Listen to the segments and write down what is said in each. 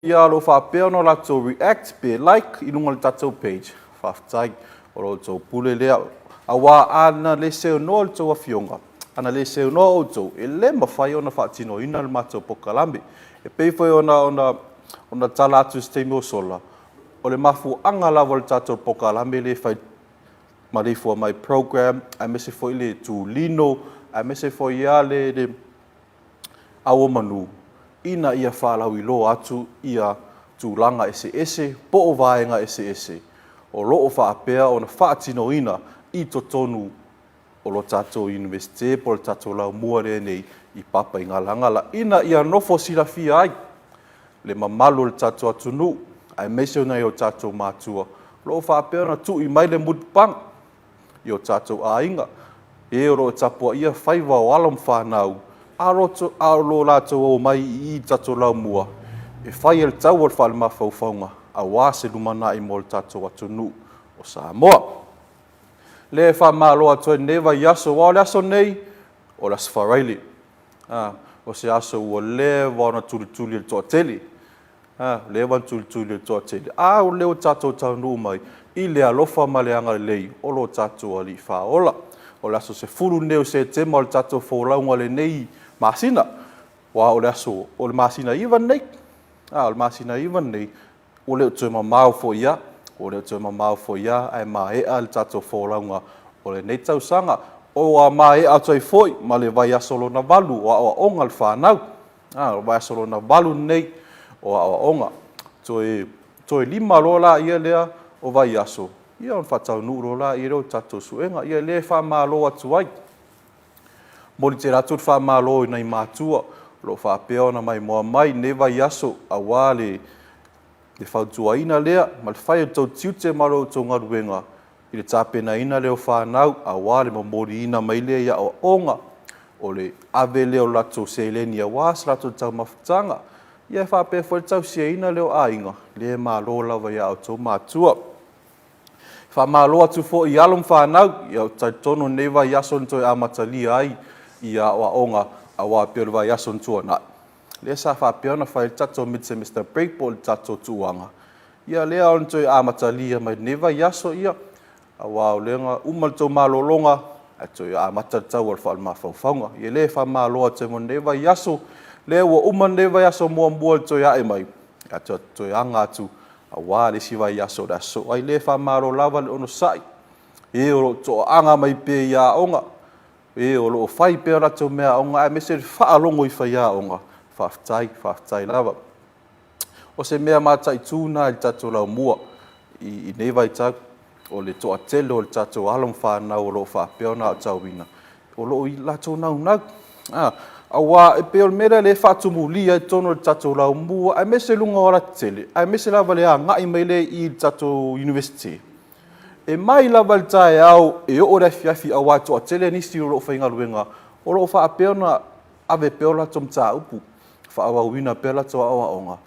Ia o lo o faapea ona latou react pe like i luga o le tatou page, faafetai, o lo outou pule lea. Aua a na le seunoa le tou afioga, a na le seunoa outou, e le mafai ona faatinoina le matou polokalame. E pei foi ona tala atu i se taimi ua sola, o le mafuaaga lava o le tatou polokalame lea e fai Maleifua Mai Program aemaise foi le tulino, aemaise foi lava le Ao o Manu, ina ia faalauiloa atu ia tulaga eseese po o vaega eseese o lo o faapea ona faatinoina i totonu o lo tatou Iunivesite po o le tatou laumua lenei i Papaigalagala, ina ia nofo silafia ai le mamalu o le tatou atunuu aemaise o nai o tatou matua o lo o faapea ona tui mai le mulipapaga i o tatou aiga, e o lo o tapuaia faiva o alo ma fanau, a o lo latou omai i i le tatou laumua e fai le taua o le falemafaufauga aua se lumanai mo le tatou atunuu o Samoa. O lea e faamalo atu ai i lenei vaiaso, aua o le aso lenei o le aso Faraile, o se aso ua leva ona tulituli e le toatele, ua leva ona tulituli e le toatele, a lea ua tatou taunuu mai i le alofa ma le agalelei o lo tatou Alii Faaola. O le aso 10 lenei o Setema o le tatou folauga i lenei masina, aua o le aso, o le masina 9 lenei. O le masina 9 lenei, ua le o toe mamao foi lava, ua le o toe mamao foi lava ae maea le tatou folauga o lenei tausaga. Ua maea atu ai foi ma le vaiaso lona 8 o aoaoga a le fanau. O le vaiaso lona 8 lenei o aoaoga. Toe 5 loa lea o vaiaso ona faataunuu loa lea o le tatou suega. Ia o lea e faamalo atu ai, momoli tele atu le faamalo i nai matua o lo o faapea ona maimoa mai i lenei vaiaso aua le fautuaina lea ma le fai o lo outou tiute ma la outou galuega i le tapenaina lea o fanau aua le momoliina mai lea i aoaoga, o le ave lea o latou seleni aua se latou taumafataga, ia e faapea foi le tausiaina lea o aiga. O lea e malo lava ia outou matua. Faamalo atu foi i alo ma fanau. Ia ou te talitonu o lenei vaiaso na toe amatalia ai aoaoga aua e pei o le vaiaso na tuanai lea sa faapea ona fai ai le tatou mid-semester break po o le tatou tuaga, ia lea na toe amatalia mai lenei vaiaso, aua o lea na uma le tou malologa ae toe amata le tau o le faale-mafaufauga. Ia o lea e faamalo atu ai mo lenei vaiaso, lea ua uma lenei vaiaso muamua i le toe ae mai, ae toe aga atu aua le isi vaiaso o le a sosoo ai. O lea e faamalo lava le onosai i e o lo o toaaga mai pea i aoga, e o lo o fai pea a latou meaaoga aemaise le faalogo i faiaoga, faafetai, faafetai lava. O se mea mataitu lena i le tatou laumua i lenei vaitau, o le toatele o tatou alo ma fanau o lo o faapea ona aotauina, o lo o latou naunau, aua e pei o le mea lea o lea e faatumulia i totonu o le tatou laumua aemaise luga o alatetele, aemaise lava i le agai mai lea i i le tatou Iunivesite, e mai lava i le taeao e oo i le afiafi, aua e toatele nisi o lo o faigaluega o lo o faapea ona ave pea a latou mataupu, faaauauina pea latou aoaoga,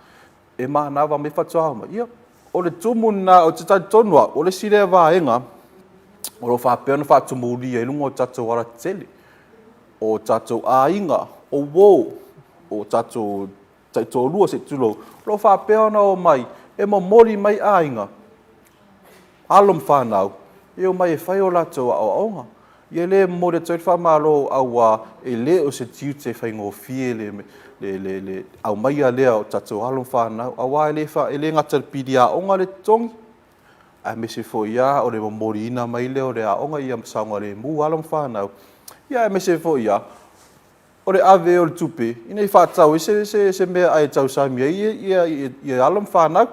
e manava mai faatoa omai. Ia, o le tumu lena, ou te talitonu au, o le isi lea vaega o lo o faapea ona faatumulia i luga o tatou alatetele, o tatou aiga, o uo, o tatou taitoalua se i tulou, o lo o faapea ona omai e momoli mai aiga, alo ma fanau, e omai e fai a latou aoaoga. Ia lea e momoli atu ai le faamalo, aua e le o se tiute faigofie le aumaia lea o tatou alo ma fanau, aua e le gata i le pili aoga le totogi, aemaise foi lava o le momoliina mai lea o le aoga ia saogalemu alo ma fanau, aemaise foi lava o le ave ai o le tupe ina ia faatatau ai se meaai e tausami ai alo ma fanau.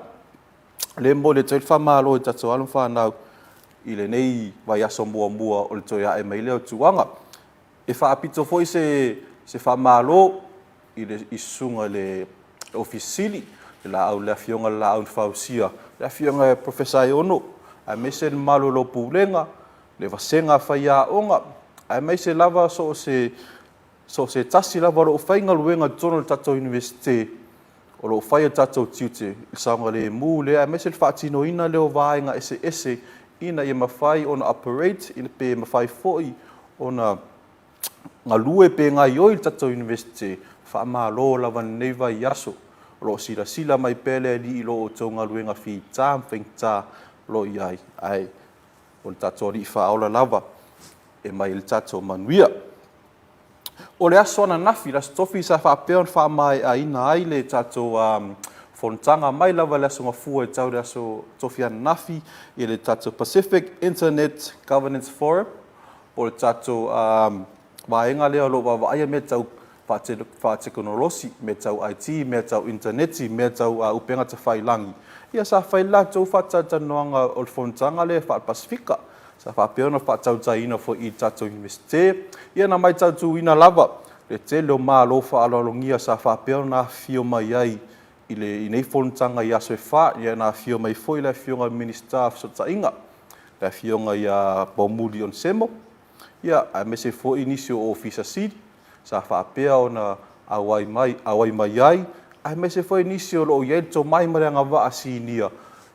O lea e momoli atu ai le faamalo i tatou alo ma fanau i lenei vaiaso muamua o le toe ae mai lea o tuaga. E faapito foi se faamalo i susuga i le Ofisa Sili o Pulega, le Afioga i le Laau na Fausia, le Afioga ia Professor Aiono, aemaise le mamalu o lau Pulega, le vasega faiaoga, aemaise lava so o se tasi lava o lo o faigaluega i totonu o le tatou Iunivesite o lo o faia o tatou tiute i le saogalemu lea aemaise le faatinoina lea o vaega eseese ina ia mafai ona operate pe mafai foi ona galue pe gaoioi le tatou Iunivesite. Faamalo lava i lenei vaiaso. O lo o silasila mai pea le Alii i lo outou galuega fita ma faigata o lo o i ai, ae o le tatou Alii Faaola lava e mai ai le tatou manuia. O le aso ananafi, le Aso Tofi sa faapea ona faamaeaina ai le tatou fonotaga mai lava i le Aso Gafua e tau i le Aso Tofi ananafi i le tatou Pacific Internet Governance Forum, po o le tatou vaega lea o lo o vaavaaia mea tau faatekonolosi, mea tau IT, mea tau initaneti, mea tau upega tafailagi. Ia sa fai le latou faatalatalanoaga o le fonotaga lea faale-Pasefika sa faapea ona faatautaina foi i le tatou Iunivesite. Ia na matautuina lava le tele o malo faaaloalogia sa faapea ona afifio mai ai i nei fonotaga i aso e fa. Ia na afio mai foi le Afioga i le Minisita o Fesootaiga, le Afioga ia Poumuli Onesemo, ia aemaise foi nisi o Ofisa Sili sa faapea ona auai mai, auai mai ai, aemaise foi nisi o lo o i ai le tomai ma le agavaa sinia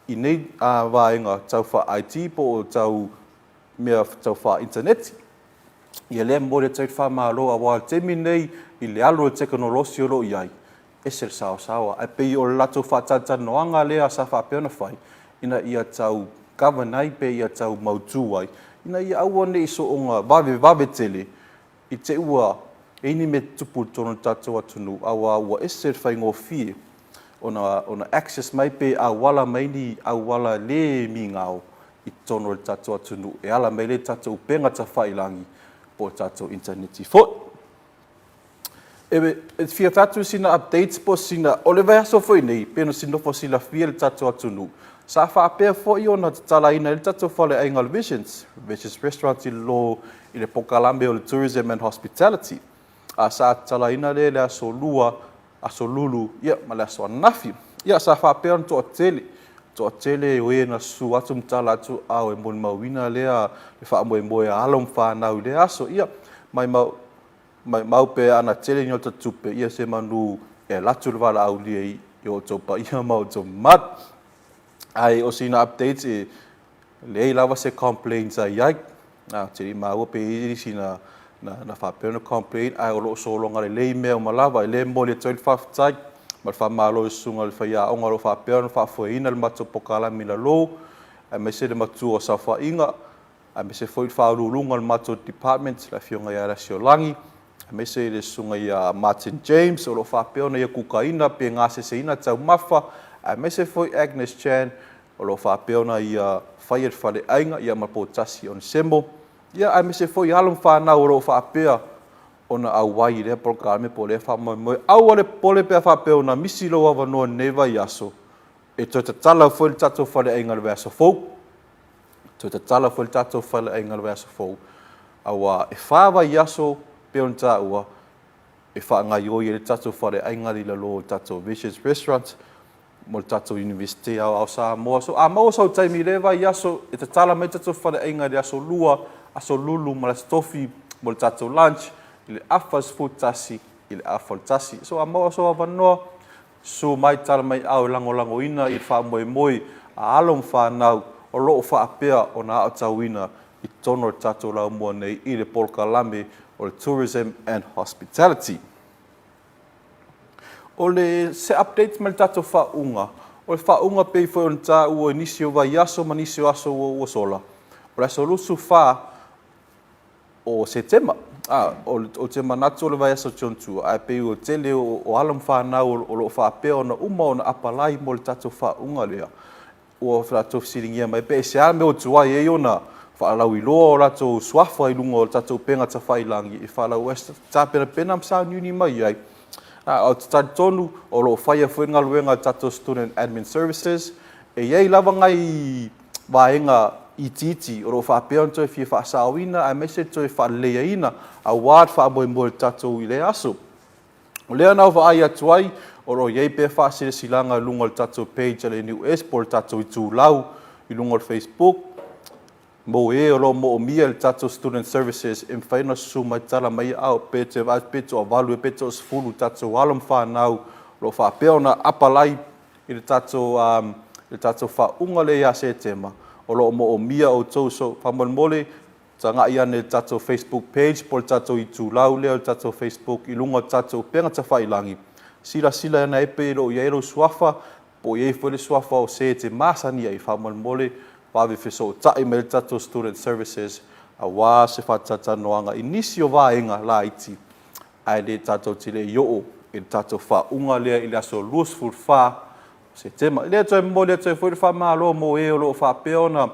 i nei vaega tau faa-IT po o tau mea tau faa-initaneti. Ia lea e momoli atu ai le faamalo aua o le taimi lenei i le alu o le tekonolosi o lo o i ai, e ese le saoasaoa. Ae pei o le latou faatalatalanoaga lea sa faapea ona fai, ina ia tau govern ai pe ia tau mautu ai, ina ia aua ne i soona vavevave tele i te i ua i ai ni mea tutupu i totonu o le tatou atunuu, aua ua ese le faigofie ona access mai pe auala mai ni auala le migao i totonu o le tatou atunuu e ala mai ai le tatou upega tafailagi po o le tatou initaneti foi. E fia fai atu sina update po o sina... O le vaiaso foi nei, pei ona nofo silafia e le tatou atunuu, sa faapea foi ona tatalaina ai le tatou faleaiga o le Visions, Visions Restaurant i lalo i le polokalame o le Tourism and Hospitality. Sa tatalaina lea i le aso Lua, aso Lulu ma le aso ananafi. Ia, sa faapea ona toatele, toatele o e na susu atu ma tala atu aao e molimauina lea le faamoemoe a alo ma fanau i lea aso. Ia, maimau Maumau pe ana tele ni ota tupe, ia semanu e alu atu le valaaulia i outou paia ma outou mamalu. Ae o sina update e leai lava se complain sa i ai. Ou te le i maua pe i ai nisi na faapea ona complain, ae o lo o sologa lelei mea uma lava. E le momoli atu ai le faafetai ma le faamalo i le susuga i le faiaoga o lo o faapea ona faafoeina le matou polokalame i lalo, aemaise le matua o saofaiga, aemaise foi le Faauluuluga o le matou Department, le Afioga ia Lasiolagi, aemaise le Susuga ia Martin James o lo o faapea ona ia kukaina pe gaseseina taumafa, aemaise foi Agnes Chan o lo o faapea ona ia faia le faleaiga, ia ma Poutasi Onesemo, ia aemaise foi alo ma fanau o lo o faapea ona auai i lea polokalame po o lea faamoemoe. Aua le popole pe a faapea ona misi lou avanoa i lenei vaiaso, e toe tatala foi le tatou faleaiga i le vaiaso fou. Toe tatala foi le tatou faleaiga i le vaiaso fou, aua e fa vaiaso pei ona taua e faagaoioi ai le tatou faleaiga i lalo o le tatou Visions Restaurant mo le tatou Iunivesite Aoao Samoa. So a maua sou taimi i lea vaiaso e tatala mai le tatou faleaiga i le aso Lua, aso Lulu ma le aso Tofi mo le tatou lunch i le afa 11 i le afa o le 1. So a maua sou avanoa, Susu mai tala mai ao e lagolagoina i le faamoemoe a alo ma fanau o lo o faapea ona aotauina i totonu o le tatou laumua nei i le polokalame o le Tourism and Hospitality. O le se update mai le tatou faauuga, o le faauuga pei foi ona taua i nisi o vaiaso ma nisi o aso ua sola, o le aso 24 o Setema. Ou te manatu o le vaiaso Tiontua, ae pei ua tele o alo ma fanau o lo o faapea ona uma ona apalai mo le tatou faauuga lea. Ua latou fesiligia mai pe aisea le mea ua tuai ai ona faalauiloa o latou suafa i luga o le tatou upega tafailagi e tapenapena ma sauniuni mai ai. Ou te talitonu o lo o faia foi le galuega a le tatou Student Admin Services. E i ai lava nai vaega itiiti o lo o faapea ona toe fia faasaoina aemaise le toe faaleleiaina aua le faamoemoe o le tatou i lea aso. O lea na ou vaai atu ai, o lo o i ai pea faasilasilaga i luga o le tatou page a le NUS po o le tatou itulau i luga o le Facebook mo e o lo o moomia i le tatou Student Services e mafai ona susu mai tala mai aao pe te vaai pe toavalu pe toasefulu tatou alo ma fanau o lo o faapea ona apalai i le tatou i le tatou faauuga lea ia Setema o lo o moomia outou. So faamolemole tagai ane i le tatou Facebook page po o le tatou itulau lea o le tatou Facebook i luga o le tatou upega tafailagi. Silasila ana e pei e le o i ai lou suafa, po o i ai foi le suafa o se e te masani ai, faamolemole vave fesootai mai le tatou Student Services aua se faatalatalanoaga i nisi o vaega laiti ae le tatou te le i oo i le tatou faauuga lea i le aso 24 o Setema. E le toe momoli atu ai foi le faamalo mo e o lo o faapea ona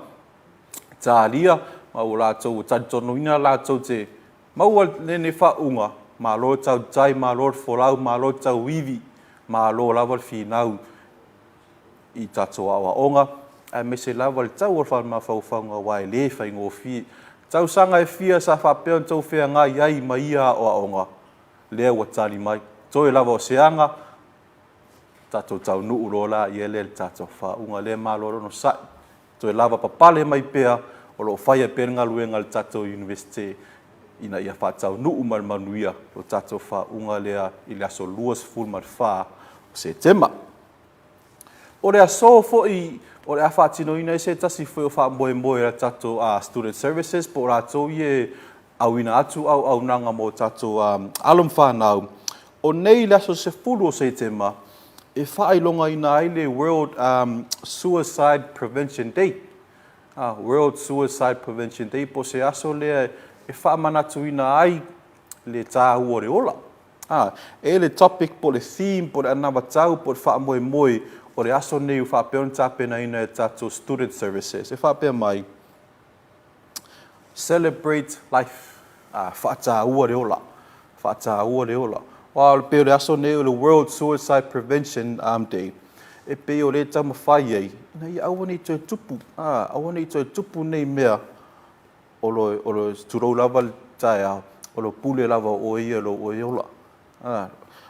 talia ma ua latou talitonuina latou te maua lenei faauuga, malo le tautai, malo le folau, malo le tauivi, malo lava le finau i tatou aoaoga aemaise lava le tau o le mafaufauga aua e le faigofie. Tausaga e fia sa faapea ona outou feagai ai ma ia aoaoga, lea ua tali mai. Toe lava o se aga tatou taunuu loa lea i le tatou faauuga lea. Malo le onosai, toe lavapapale mai pea o lo o faia pea le galuega a le tatou Iunivesite ina ia faataunuu ma le manuia lo tatou faauuga lea i le aso 24 o Setema. O le aso foi o le a faatinoina ai se tasi foi o faamoemoe a le tatou Student Services po o latou ia e auina atu auaunaga mo tatou alo ma fanau, o nei le aso 10 o Setema e faailogaina ai le World Suicide Prevention Day. World Suicide Prevention Day po o se aso lea e faamanatuina ai le tāua o le ola. E le topic po o le theme po o le anavatau po o le faamoemoe o le aso nei ua faapea ona tapenaina e tatou Student Services e faapea mai, Celebrate life, faataua le ola, faataua le ola. Aua e pei o le aso nei o le World Suicide Prevention Day, e pei o lea e taumafai ai ina ia aua ne i toe tupu, aua ne i toe tupu nei mea o lo, tulou lava le taeao, o lo pule lava o oe ia i lou oe ola.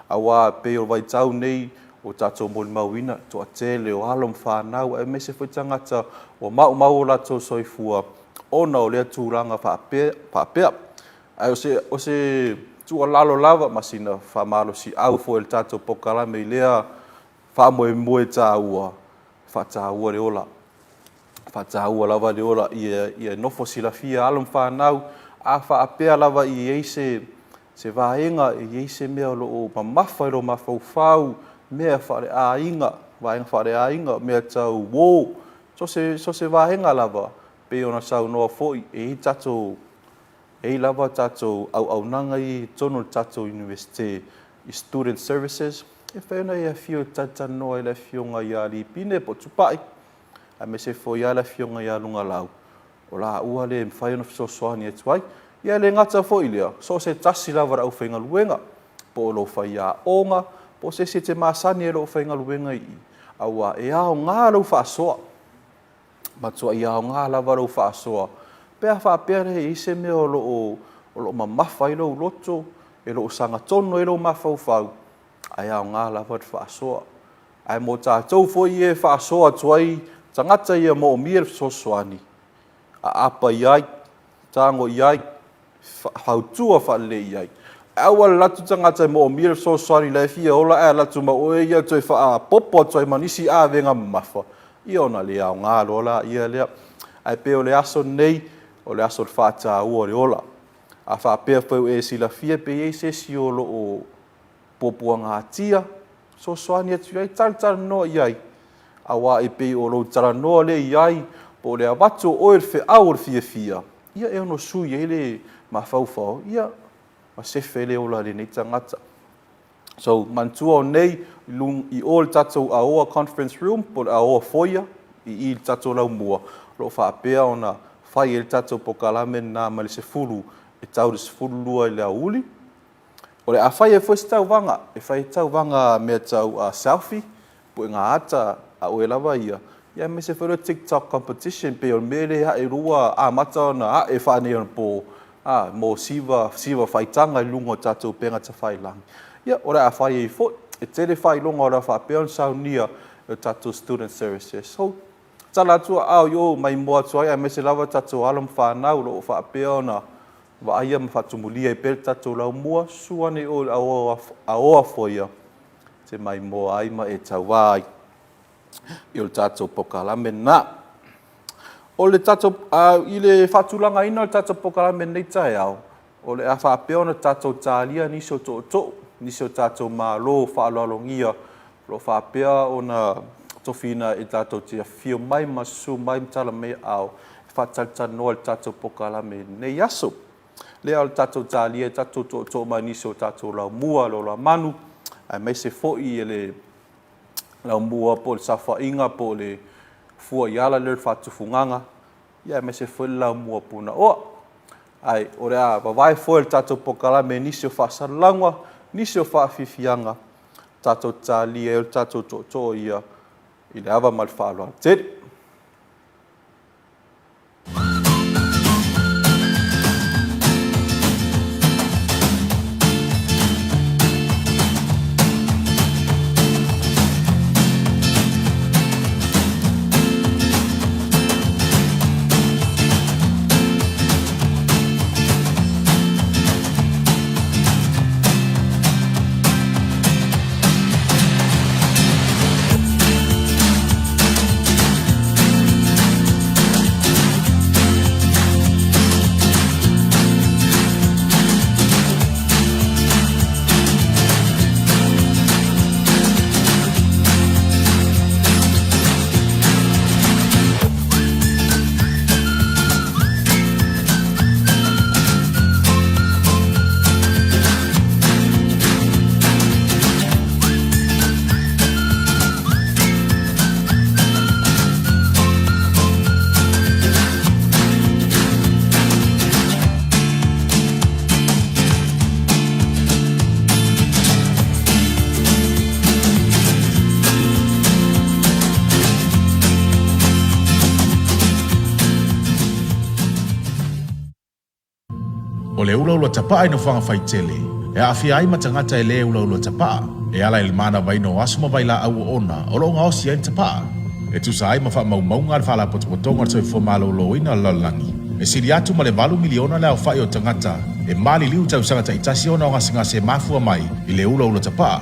Aua e pei o le vaitau nei ua tatou molimauina le toatele o alo ma fanau aemaise foi tagata ua maumau o latou soifua ona o lea tulaga faapea. Ae o se tuualalo lava ma sina faamalosiau foi a le tatou polokalame i lea faamoemoe taua, faataua le ola, faataua lava le ola ia nofo silafia alo ma fanau, a faapea lava i ai se vaega, e i ai se mea o lo o mamafa i lou mafaufau, mea faaleaiga, vaega faaleaiga, mea tau uo, so o se vaega lava, pei ona saunoa foi, e i ai tatou E i ai lava tatou auaunaga ia i totonu o le tatou Iunivesite i Student Services, e mafai ona e afio e talatalanoa i le Afioga ia Lipine po o Tupai, aemaise foi lava le Afioga ia Lugalau, o laua lea e mafai ona fesoasoani atu ai. Ia e le gata foi i lea, so o se tasi lava o le aufaigaluega, po o lou faiaoga, po o se isi e te masani ai i lou faigaluega i i, aua e aoga lau faasoa. Matuai aoga lava lou faasoa pe a faapea e i ai se mea o lo o mamafa ai lou loto, e le o sagatonu ai lou mafaufau, ae aoga lava le faasoa. Ae mo tatou foi ia e faasoa atu ai tagata ia e moomia le fesoasoani, aapa i ai, tago i ai, fautua faalelei i ai. Ae aua le alu atu le tagata e moomia le fesoasoani la e fia ola ae alu atu ma oe ia toe faaopoopo atu ai ma nisi avega mamafa, ia ona le aoga loa laia lea. Ae pei o le aso lenei, o le aso o le faataua o le ola. A faapea foi ua e silafia pe i ai se isi o lo o puapuagatia, fesoasoani atu i ai, talatalanoa i ai, aua e pei o lou talanoa lea i ai, po o le avatu o oe o le feau o le fiafia, ia e ono sui ai le mafaufau, ia, ma sefe le ola a lenei tagata. So, manatua o nei i o i le tatou Aoa Conference Room po o le Aoa Foyer i i i le tatou laumua, o lo o faapea ona fai ai le tatou polokalame lena mai le 10 e tau i le 12 i le aoauli. O le a fai ai foi se tauvaga, e fai ai tauvaga mea tau selfie, puega ata a oe lava ia, ia aemaise foi o le TikTok competition, pei o le mea lea e ae ua amata ona ae faaneionapo, a, mo siva, siva faitaga i luga o tatou upega tafailagi. Ia, o le a fai ai foi. E tele faailoga o le a faapea ona saunia e le tatou Student Services. So, tala atu aao i o, maimoa atu ai, aemaise lava tatou alo ma fanau o lo o faapea ona vaaia ma faatumulia ai pea le tatou laumua, susu ane i o i le Aoa Foia e te maimoa ai ma e tauva ai i o le tatou polokalame lena. O le tatou, i le faatulagaina o le tatou polokalame i lenei taeao, o le a faapea ona tatou talia nisi o tootoo. nisi o tatou Malo faaaloalogia o lo o faapea ona tofiina e tatou te afifio mai ma susu mai ma tala mai aao e faatalatalanoa i le tatou polokalame i lenei aso. Lea o le tatou talia i tatou tootoo mai nisi o tatou laumua lolamanu aemaise foi le laumua po o le saofaiga po o le fua i ala lea o le faatufugaga, ia aemaise foi le laumua Punaoa. Ae o le a vavae foe o le tatou polokalame i nisi o faasalalauga, nisi o faafiafiaga tatou te talia ai o tatou tootoo ia i le ava ma le faaaloalo tele. O le ulaula tapaa i nofoaga faitele, e aafia ai ma tagata e lē ulaula tapaa, e ala i le manavaina o aso ma vailaau oona o lo o gaosi ai le tapaa. E tusa ai ma faamaumauga a le Faalapotopotoga o le Soifua Maloloina o le Lalolagi, e sili atu ma le valu miliona le aofai o tagata e maliliu i tausaga taitasi ona o gasegase e mafua mai i le ulaula tapaa.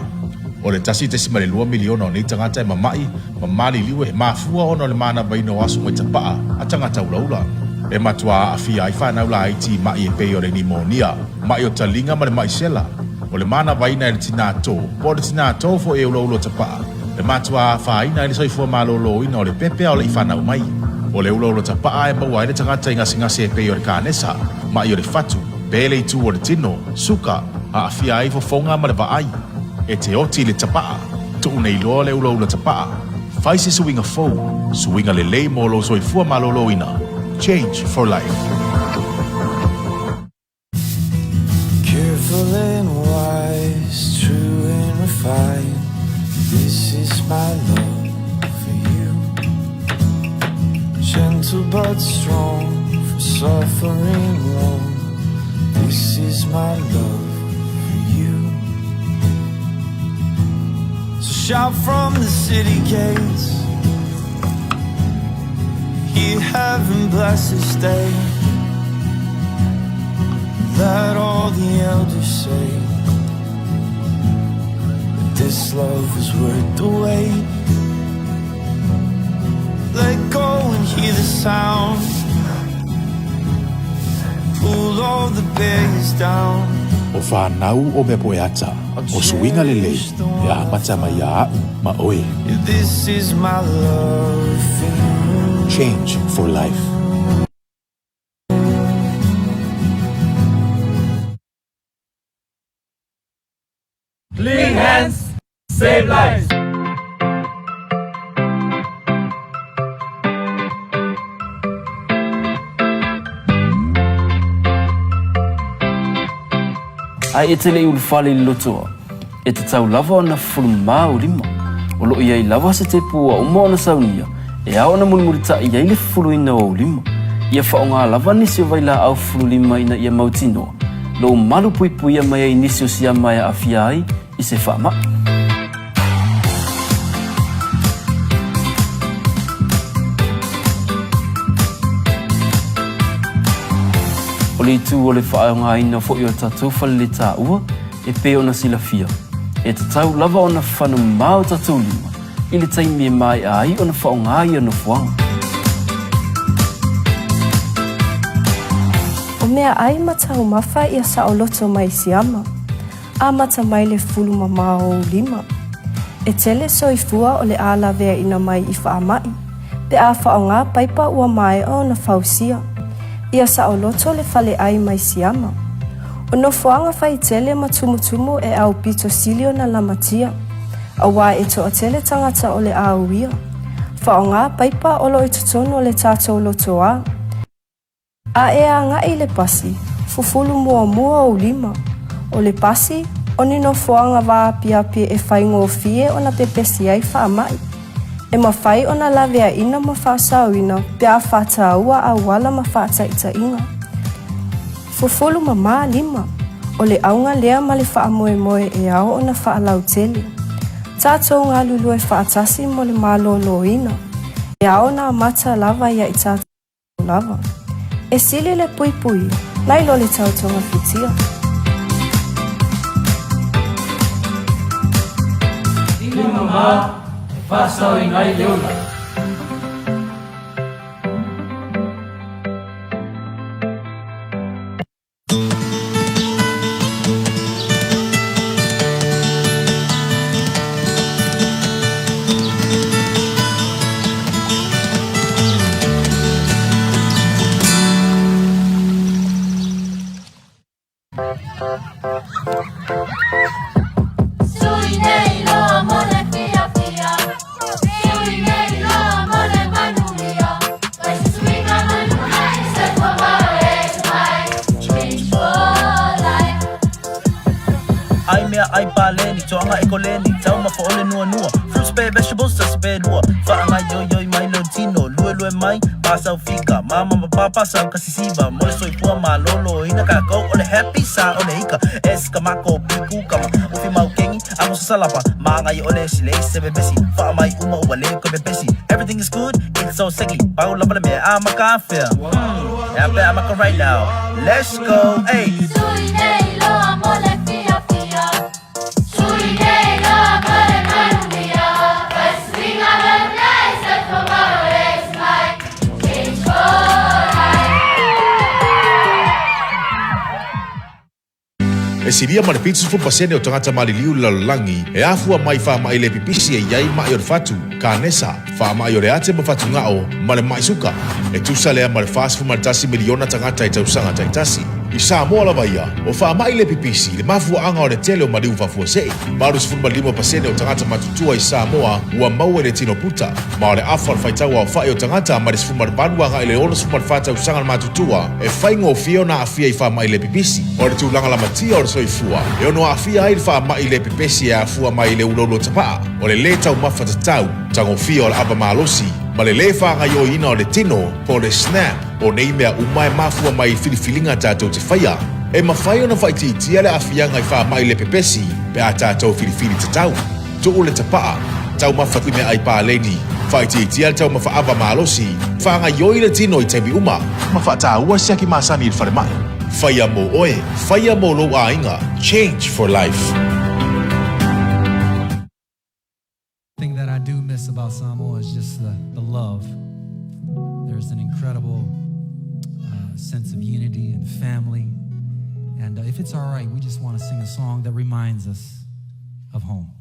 O le 1.2 miliona o nei tagata e mama'i ma maliliu e mafua ona o le manavaina o aso mai tapaa a tagata ulaula. E matua aafia ai fanau laiti i ma'i e pei o le nimonia, ma'i o taliga ma le ma'i sela. O le manavaina e le tinā tō, po o le tinā tō foi e ulaula tapaa, e matua afaina ai le soifua malōlōina o le pepe a o leʻi fanau mai. O le ulaula tapaa e maua ai le tagata i gasegase e pei o le kanesa, maʻi o le fatu, pē le itu o le tino, suka, aafia ai fofoga ma le vaai. E te oti i le tapaa, tuu nei loa le ulaula tapaa. Fai se suiga fou, suiga lelei mo lou soifua malōlōina. Change for life. Careful and wise, true and refined. This is my love for you. Gentle but strong, from suffering long. This is my love for you. So shout from the city gates. Hear heaven bless this day. Let all the elders say that this love is worth the wait. Let go and hear the sound. Pull all the barriers down. O fanau o mea poeata, o suiga lelei, e amata mai iā a'u ma oe. This is my love for you. Change for life. Clean hands, save lives. Ae e te le i ulufale i le lotoa, e tatau lava ona fufulu mā ou lima. O lo o i ai lava se tepu ua uma ona saunia e ao ona mulimulitaʻi ai le fufuluina o ou lima. Ia faaaoga lava nisi o vailaau fufulu lima ina ia mautinoa lou malu puipuia mai ai nisi o siama e aafia ai i se faamaʻi. O le itu o le faaaogaina foi o tatou faleletaua e pei ona silafia, e tatau lava ona fano mamā o tatou lima i le taimi e maea ai ona faaaoga ia nofoaga. O meaʻai ma taumafa ia saoloto mai siama. Amata mai le fulu mamā o ou lima. E tele soifua o le a laveaina mai i faamai, pe a faaaoga paipa ua maea ona fausia. Ia saoloto le faleai mai siama. O nofoaga faitele ma tumutumu e aupito sili ona lamatia, auā e toatele tagata o le a uia. Faaaoga paipa o lo o i totonu o le tatou lotoā. A e agai i le pasi, fufulu muamua ou lima. O le pasi, o ni nofoaga vaapiapi e faigofie ona pepesi ai faamai. E mafai ona laveaina ma faasaoina pe a faataua auala ma faataitaiga. Fufulu mamā lima. O le auga lea ma le faamoemoe e ao ona faalautele. Tatou galulue faatasi mo le maloloina. E ao ona amata lava ia i tatou lava. E sili le puipuia nai lo le tau togafitia. Lima mamā e faasaoina ai le ola. Ai mea ai paleni, toaga e koleni, taumafa o le nuanua, fruits pe vegetables tasi pe lua, faagaioioi mai lou tino, luelue mai, pasau fika, mama ma papa sau kasisiva, mo le soifua maloloina kakou o le happy sa o le ika, es ka mako piku kama, ufi mau kengi, ago sasalapa, magai o le silei se pepesi, faamai uma ua le koe pepesi, everything is good, it's so sexy, pau lava le mea a maka afea, hmm, ea pe a maka right now, let's go, hey. E silia ma le 70% o tagata maliliu i le lalolagi e afua mai i faamai le pipisi e i ai maʻi o le fatu, kanesa, faamai o le ate ma fatugao, ma le maʻi suka. E tusa lea ma le 41 miliona tagata i tausaga taitasi. I Samoa lava ia, o faamai le pipisi le mafuaaga o le tele o maliu faafuasei. 85% o tagata matutua i Samoa ua maua i le tino puta, ma o le afa o le faitau aofai o tagata mai le 18 agai i le 64 tausaga le matutua e faigofie ona aafia i faamai le pipisi. O le tulaga lamatia o le soifua e ono aafia ai le faamai le pepesi e afua mai i le uloulou tapaa, o le lē taumafa tatau, tagofia o le ava malosi, ma le lē faagaioiina o le tino, po o le SNAP. O nei mea uma e mafua mai i filifiliga tatou te faia. E mafai ona faaitiitia le aafiaga i faamai le pepesi pe a tatou filifili tatau. Tuu le tapaa, taumafa i meaai paleni, faaitiitia le taumafa ava malosi, faagaioi le tino i taimi uma, ma faataua siaki masani i le falemai. Faia mo oe, faia mo lou aiga, change for life. Thing that I do miss about Samoa is just the, the love. There's an incredible uh, sense of unity and family. And uh, if it's all right, we just want to sing a song that reminds us of home.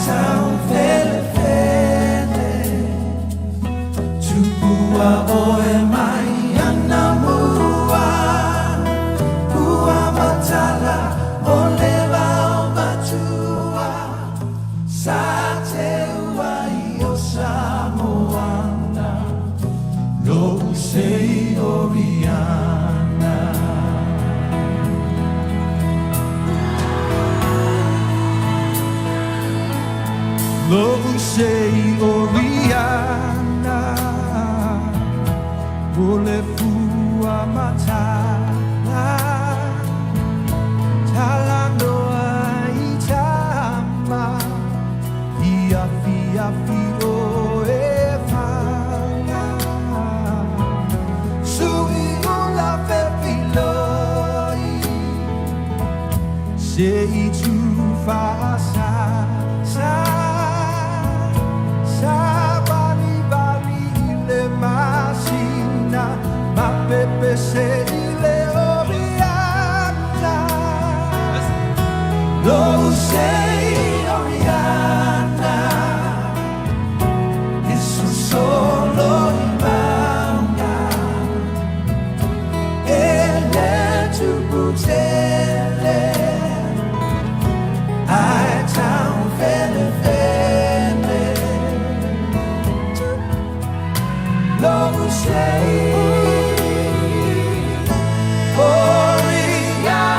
taufelefele Tupua oe mai ana mua Pua matala o le vao matua Sa teua i o Samoana Lo'u sei Oriana. Lo'u sei Oriana O le fua matala Talanoa i tama I afiafi o e fana Sui ula fefiloi Se i tu faasasa Sa balibali i le masina Ma pepese i le Oriana Lo'u sei Oriana E son solo i mauga E le tupu tele Ai taufelefele Lo'u sei Oriana.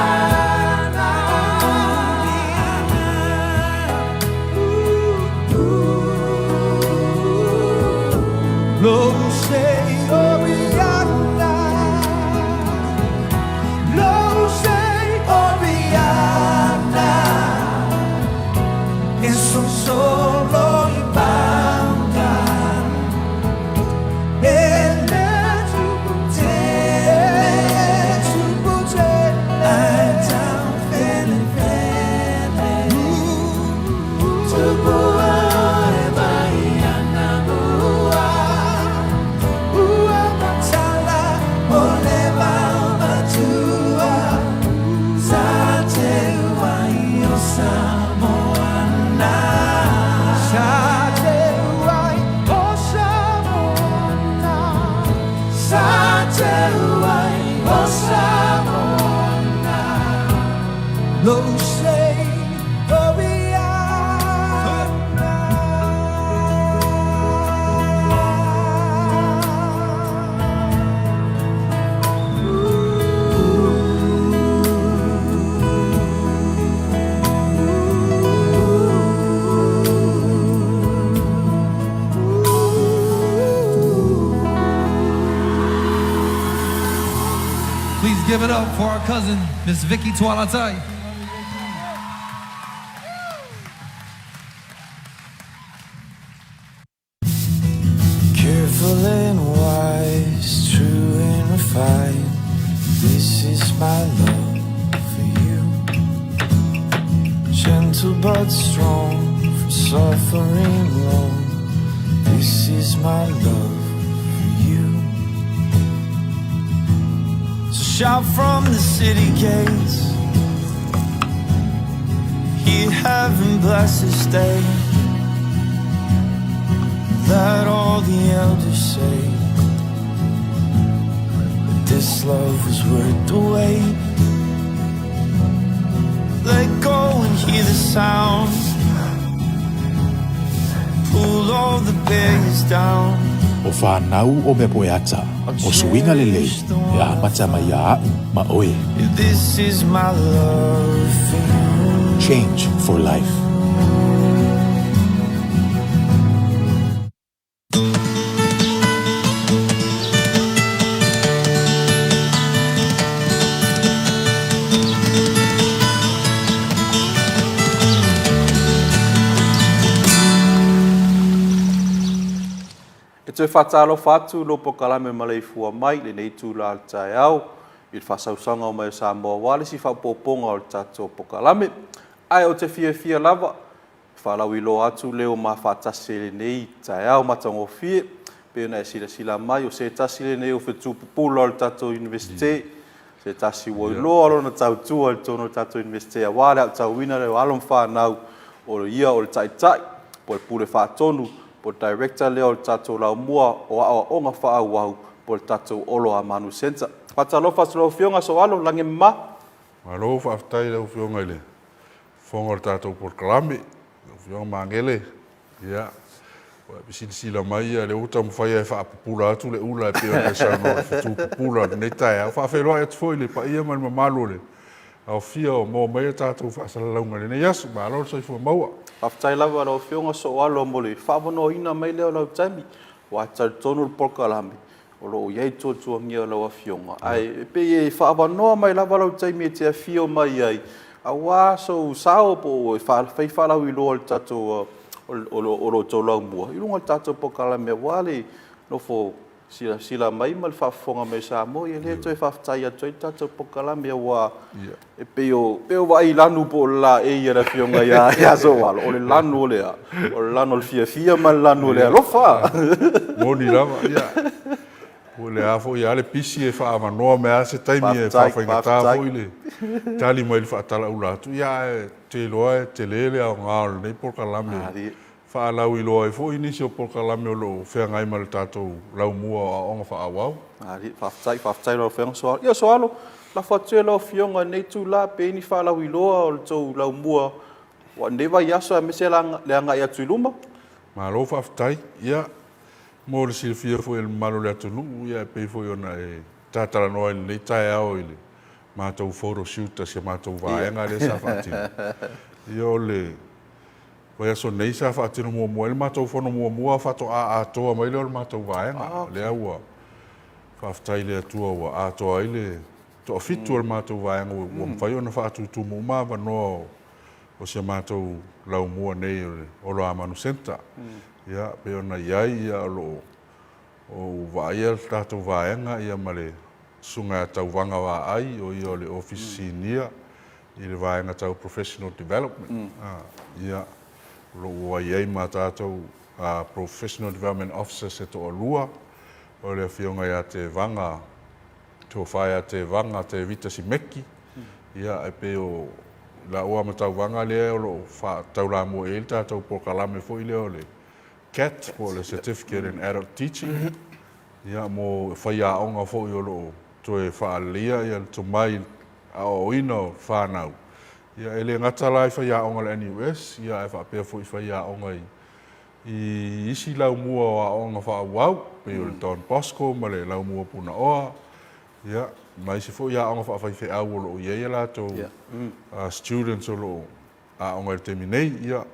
Lo'u sei Oriana. Lo'u sei Oriana. E son solo i mauga E le tupu tele Tupu tele Ai taufelefele Tupua oe mai ana mua Ua matala o le vao matua Sa teua i o Samoana Sa teua i o Samoana Sa teua i o Samoana Lo'u sei Oriana. Please give it up for our cousin, Miss Vicky Toaletai. Careful and wise, true and refined. This is my love for you. Gentle but strong, from suffering long. This is my love for you. So shout from the city gates. Hear heaven bless this day. Let all the elders say that this love was worth the wait. Let go and hear the sound. Pull all the barriers down. O whānau o mea poe ata, o suiga lelei, e amata mai ia a'u ma oe. This is my love for you. Change for life. E toe faatalofa atu lou polokalame maleifua mai i lenei itula o le taeao i le faasausaga o mai o Samoa aua le isi faaopoopoga o le tatou polokalame. Ae ou te fiafia lava e faalauiloa atu leo ma faatasi ai lenei taeao matagofie. Pei ona e silasila mai, o se tasi lenei o fetu pupula o le tatou Iunivesite, se tasi ua iloa lona tautua i totonu o le tatou Iunivesite aua le aotauina lea o alo ma fanau O ia o le Taitai, po o le Pule Faatonu, po o le Director lea o le tatou Laumua o Aoaoga Faaauau, po o le tatou Olo Amanu Centre. Faatalofa atu i lau Afioga Sooalo, lagi e mama. Malo faafetai i lau Afioga i le Fofoga o le tatou polokalame, lau Afioga Magele. Ia, ua e silasila mai, ia lea ua taumafai lava e faapupula atu le ula e pei ona e saunoa i le fetu pupula o lenei taeao. Faafeiloai atu foi i le paia ma le mamalu o le aofia o maua mai a tatou faasalalauga i lenei aso. Malo le soifua maua. Faafetai lava i lau Afioga Sooalo mo le faavanoaina mai lea o lau taimi, aua e talitonu le polokalame o lo o i ai tuatuagia o lau Afioga, ae pei e faaavanoa mai lava lau taimi e te afio mai ai aua sou sao po o e fai faalauiloa o le tatou o lo outou laumua i luga o le tatou polokalame aua le nofo silasila mai ma le faafofoga mai a Samoa. Ia lea e toe faafetai atu ai le tatou polokalame aua e pei o e vaai i lanu po o le laei a le Afioga ia Sooalo, o le lanu o le a? O le lanu o le fiafia ma le lanu o le alofa. Moni lava, ia. O le a foi lava le pisi e faaavanoa mai lava se taimi e faafaigata foi le tali mai i le faatalaula atu, ia ae ou te iloa e tele le aoga o lenei polokalame faalauiloa ai foi nisi o polokalame o lo o feagai ma le tatou laumua o aoaoga faaauau. Faafetai, faafetai i lau Afioga Sooalo. Ia Sooalo, lafo atu ia i lau Afioga i lenei itula pe i ai ni faalauiloa o le tou laumua o lenei vaiaso aemaise le agai atu i luma. Malo faafetai. Ia, mo le silafia foi e le mamalu o le atunuu, ia e pei foi ona e talatalanoa i lenei taeao i le matou photo shoot a si a matou vaega lea sa faatino. Ia, o le vaiaso nei sa faatino muamua ai le matou fono muamua faatoa atoa mai lea o le matou vaega. Lea ua faafetai i le Atua ua atoa ai le toafitu o le matou vaega ua mafai ona faatutumu uma avanoa o si a matou laumua nei o le Oloamanu Centre. Ia, pei ona i ai, ia, o lo o vaaia le tatou vaega ia ma le Susuga ia Tauvaga Vaai, o ia o le Ofisa Sinia i le vaega tau Professional Development. Ia, o lo o ua i ai ma tatou Professional Development Officers e toalua, o le Afioga ia Tevaga, Tofa ia Tevaga Tevita Simeki, ia, e pei o laua ma Tauvaga lea o lo o faataulamua i ai le tatou polokalame foi lea o le CAT, po o le Certificate in Adult Teaching, ia, mo faiaoga foi o lo o toe faaleleia le tomai i le aoaoina o fanau. Ia, e le gata la i faiaoga a le NUS, ia, ae faapea foi i faiaoga i i isi laumua o aoga faaauau, pei o le Don Bosco ma le laumua Punaoa, ia, ma isi foi aoga faafaifeau o lo o i ai a latou students o lo o aoga i le taimi nei. Ia,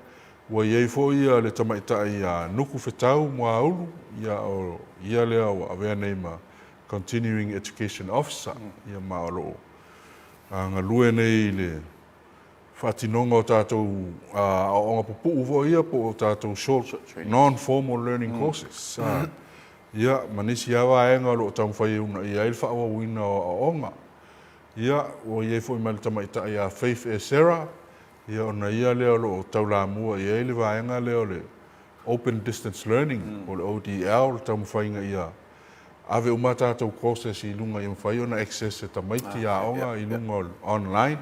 ua i ai foi le tamaitai ia Nukufetau Muaulu, ia, o ia lea ua avea nei ma Continuing Education Officer, ia, ma o lo o galue nei i le faatinoga o tatou aoaoga pupuu foi ia po o tatou short non-formal learning courses. Ia, ma nisi lava vaega o lo o taumafai e uunaia ai le faaauauina o aoaoga. Ia, ua i ai foi ma le tamaitai ia Faith Esera, ia ona ia lea o lo o taulamua i ai le vaega lea o le Open Distance Learning po o le ODL, le taumafaiga ia ave uma a tatou courses i luga ia mafai ona access e tamaiti aoga i luga o le online.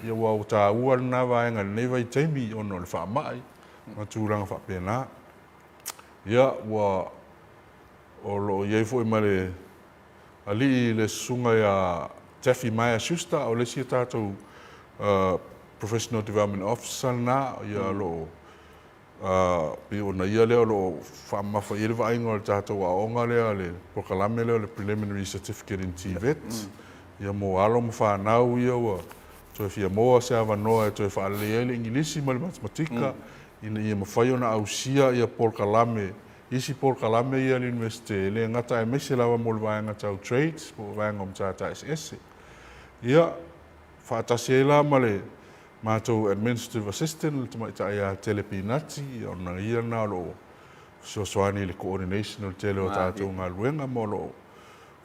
Ia aua ua taua lena vaega i lenei vaitaimi ona o le faamai ma tulaga faapena. Ia ua o lo o i ai foi ma le alii le susuga ia Taffy Maia Schuster, o le isi a tatou Professional Development Officer lena, ia o lo o Pei ona ia lea o lo o faamamafa i ai le vaaiga o le tatou aoga lea, le polokalame lea o le Preliminary Certificate in TVET, ia mo alo ma fanau ia ua toe fia maua se avanoa e toe faalelei ai le Igilisi ma le Matematika ina ia mafai ona ausia ia polokalame, isi polokalame ia a le Iunivesite, e le gata aemaise lava mo le vaega tau trades po o vaega o matata eseese. Ia, faatasi ai la ma le matou Administrative Assistant le tamaitai ia Tele Pinati, ona ia lena o lo o fesoasoani i le coordination o le tele o tatou galuega ma o lo o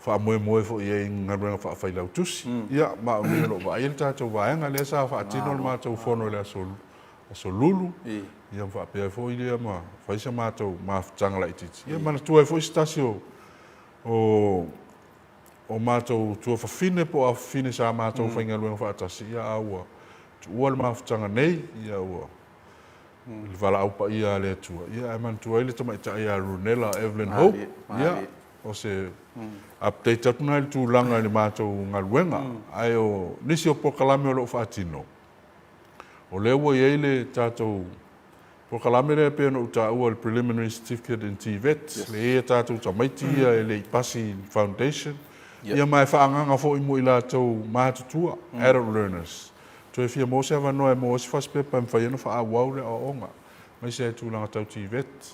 faamoemoe foi i ai i galuega faafailautusi. Ia, ma o nei o lo o vaaia le tatou vaega lea sa faatino le matou fono i le aso aso Lulu, ia ma faapea ai foi lea ma fai sa matou mafutaga laitiiti. Ia manatua ai foi se tasi o o O matou tuafafine po o afafine sa matou faigaluega faatasi, ia a ua tuua le mafutaga nei, ia ua le valaau paia a le Atua, ia ae manatua ai le tamaitai ia Runella Evelyn Hope, ia, o se update atu na i le tulaga i le matou galuega. Ae o nisi o polokalame o lo o faatino, o lea ua i ai le tatou polokalame lea e pei ona ou taua le Preliminary Certificate in TVET, lea e i ai a tatou tamaiti ia e le i pasi i le foundation, ia ma e faaagaaga foi mo i latou matutua, adult learners. Toe fia maua se avanoa e maua ai se fasipepa e mafai ai ona faaauau le aoaoga, aemaise ai tulaga tau TVET.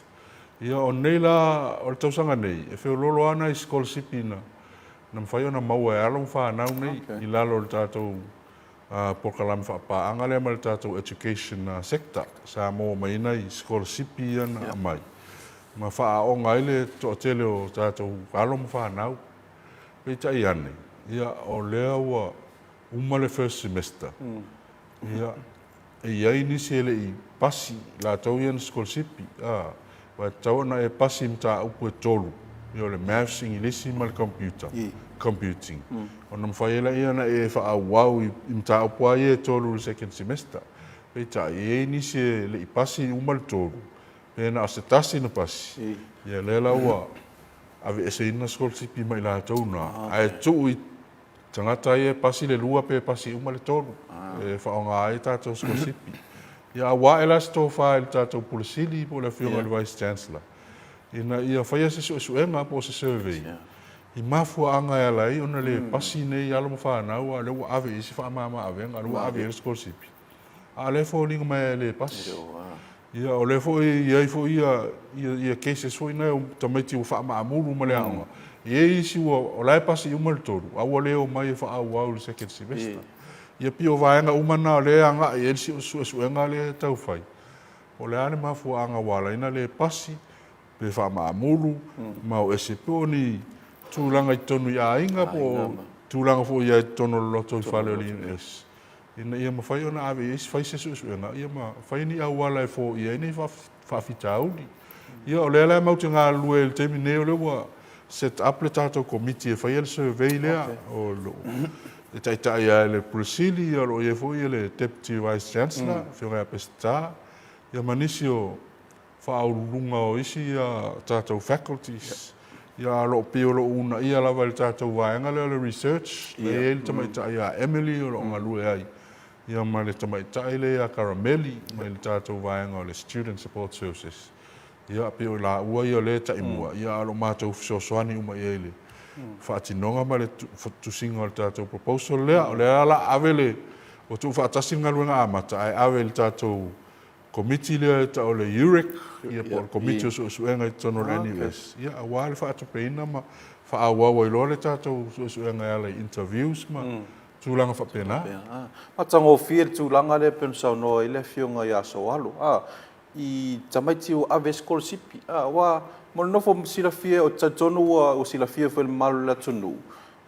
Ia, o nei la, o le tausaga nei, e feoloolo lava nai sikolasipi na na mafai ona maua e alo ma fanau nei i lalo o le tatou polokalame faapaaga lea ma le tatou education sector. Sa maua mai ai nai sikolasipi ia na aumai ma faaaoga ai le toatele o tatou alo ma fanau. Peitai ane, ia, o lea ua uma le first semester, ia, e i ai nisi e le i pasi, latou ia na sikolasipi, a, aua e tatau ona e pasi i mataupu e tolu, ia o le Maths, Igilisi ma le Computer, Computing, ona mafai ai lea ona e faaauau i mataupu lava ia e tolu i le second semester. Peitai, e i ai nisi e le i pasi uma le tolu, pe na o se tasi na pasi, ia lea la ua aveeseina sikolasipi ma i latou na, ae tuu i Tagata ia e pasi le lua pe pasi uma le tolu e faaaoga ai tatou sikolasipi. Ia a ua ae la se tofa i le tatou Pule Sili po o le Afioga i le Vice Chancellor ina ia faia se suesuega po o se survey i mafuaaga e ala ai ona le pasi nei alo ma fanau a o lea ua ave i ai se faamama-avega, o lea ua ave i ai le sikolasipi. A o lea e foliga mai e le pasi. Ia, o lea foi e i ai foi ia, ia, ia cases foi nei o tamaiti ua faamaamulu ma le aoga. E i ai isi ua, o la e pasi uma le tolu, a ua le omai e faaauau i le second semester. Ia pei o vaega uma na o lea e agai i ai le suesuega lea e tau fai, po o le a le mafuaaga ua ala ai ona le pasi, pe faamaamulu, ma o ese po o ni tulaga i totonu i aiga po o tulaga foi i ai i totonu o le lotoifale o le NUS. ina ia mafai ona ave i ai fai se suesuega ia ma fai ni auala e foia ai nei faafitauli. Ia o lea la matou te galulue i le taimi nei o lea ua set up le tatou komiti e faia le survey lea o lo o e taitai lava e le Pule Sili, o lo o i ai foi le Deputy Vice Chancellor, Afioga ia Peseta, ia ma nisi o faauluuluga o isi tatou faculties, ia o lo o pei o lo o uunaia lava e le tatou vaega lea o le research, lea e i ai le tamaitai ia Emily o lo o galue ai, ia ma le tamaitai lea ia Karameli mai le tatou vaega o le Student Support Services. Ia pei o i laua ia o lea e taimua, ia a o lo o matou fesoasoani uma i ai i le faatinoga ma le tusiga o le tatou proposal lea. O lea o le a ave le, ua tuufaatasi le galuega amata ae ave i le tatou Komiti lea e tau o le UREC, ia po o le Komiti o Suesuega i totonu o le NUS, ia aua le faatupeina ma faaauau ai loa le tatou suesuega e ala i interviews ma tulaga faapena. Matagofie le tulaga lea e pei ona saunoa ai le Afioga ia Soalo, i tamaiti ua ave sikolasipi, aua mo le nofo silafia, ou te talitonu ua silafia foi e le mamalu o le atunuu,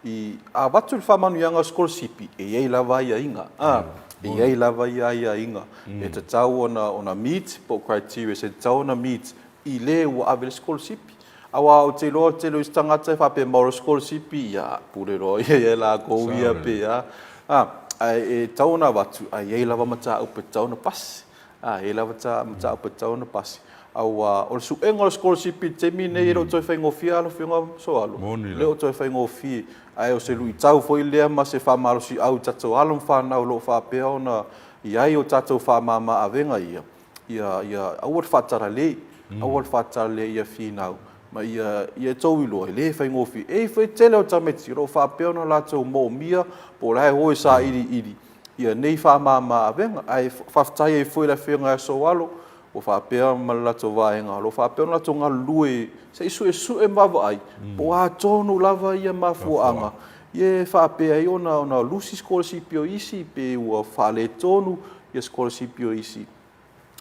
I avatu le faamanuiaga o sikolasipi, e i ai lava aiaiga, a, e i ai lava ia aiaiga e tatau ona ona meet po o criteria e tatau ona meet i le ua ave le sikolasipi. Aua ou te iloa o le tele o isi tagata e faapea e maua loa le sikolasipi, ia, pule loa ia ia latou ia pe a, a, ae e tatau ona avatu ae i ai lava mataupu e tatau ona pasi. A, e i ai lava mataupu e tatau ona pasi. Aua o le suega o le sikolasipi i le taimi lenei e le o toe faigofie lau Afioga Soalo. E le o toe faigofie. Ae o se luitau foi lea ma se faamalosiau i tatou alo ma fanau o lo o faapea ona i ai o tatou faamama avega ia, ia aua le faatalale, aua le faatalale ia finau ma ia outou iloa e le faigofie. E i ai foi le tele o tamaiti o lo o faapea ona latou moomia po o la e o e sailiili ia nei faamama avega. Ae faafetai ai foi i le Afioga ia Soalo ua faapea ma le latou vaega o lo o faapea ona latou galulue se i suesue ma vaavaai po o a tonu lava ia mafuaaga ia e faapea ai ona lusi sikolasipi o isi pe ua faaletonu ia sikolasipi o isi.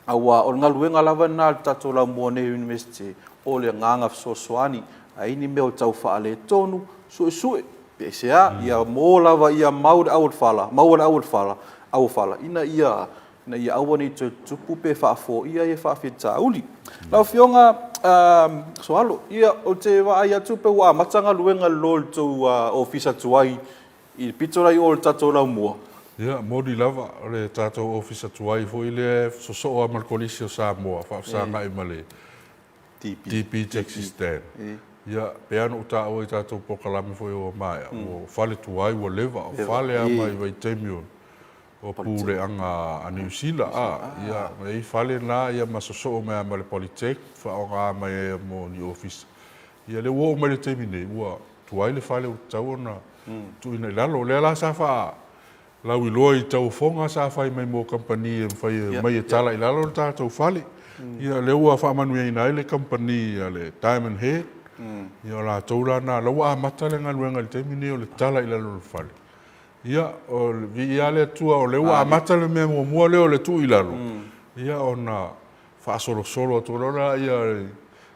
Aua o le galuega lava lena a le tatou laumua nei i le Iunivesite, o le agaga fesoasoani, a i ai ni mea o tau faaletonu, suesue, pe aisea, ia mo lava ia mau le au o le fala, maua le au auofala ina ia ina ia aua ne i toe tutupu pe faafoia ia faafitauli. Lau Afioga Soalo, ia ou te vaai atu pei ua amata galuega i lo le tou ofisa tuai i le pito la i o i le tatou laumua. Ia, moni lava, o le tatou Ofisa tuai foi lea e sosoo lava ma le Kolisi o Samoa, faafesagai ma le DP Taxi Stand. Ia, pei lava ona ou taua i tatou polokalame foi ua maea, ua fale tuai ua leva, o fale lava mai vaitaimi o o puleaga a Niu Sila, a, ia, e i ai fale na, ia ma sosoo mai lava ma le Polytech, faaaoga mai ai mo ni ofisa. Ia, lea ua oo mai le taimi nei, ua tuai le fale ua tatau ona tuuina i lalo. O lea la sa faalauiloa i tauofoga sa fai mai mo kamupani e mafai e omai e tala i lalo le tatou fale. Ia, o lea ua faamanuiaina ai le kamupani a le Diamond Head, ia o latou la na, la ua amata le galuega i le taimi nei o le tala i lalo o le fale. Ia, o le viia le Atua o lea ua amata le mea muamua lea o le tuu i lalo, ia ona faasolosolo atu loa lea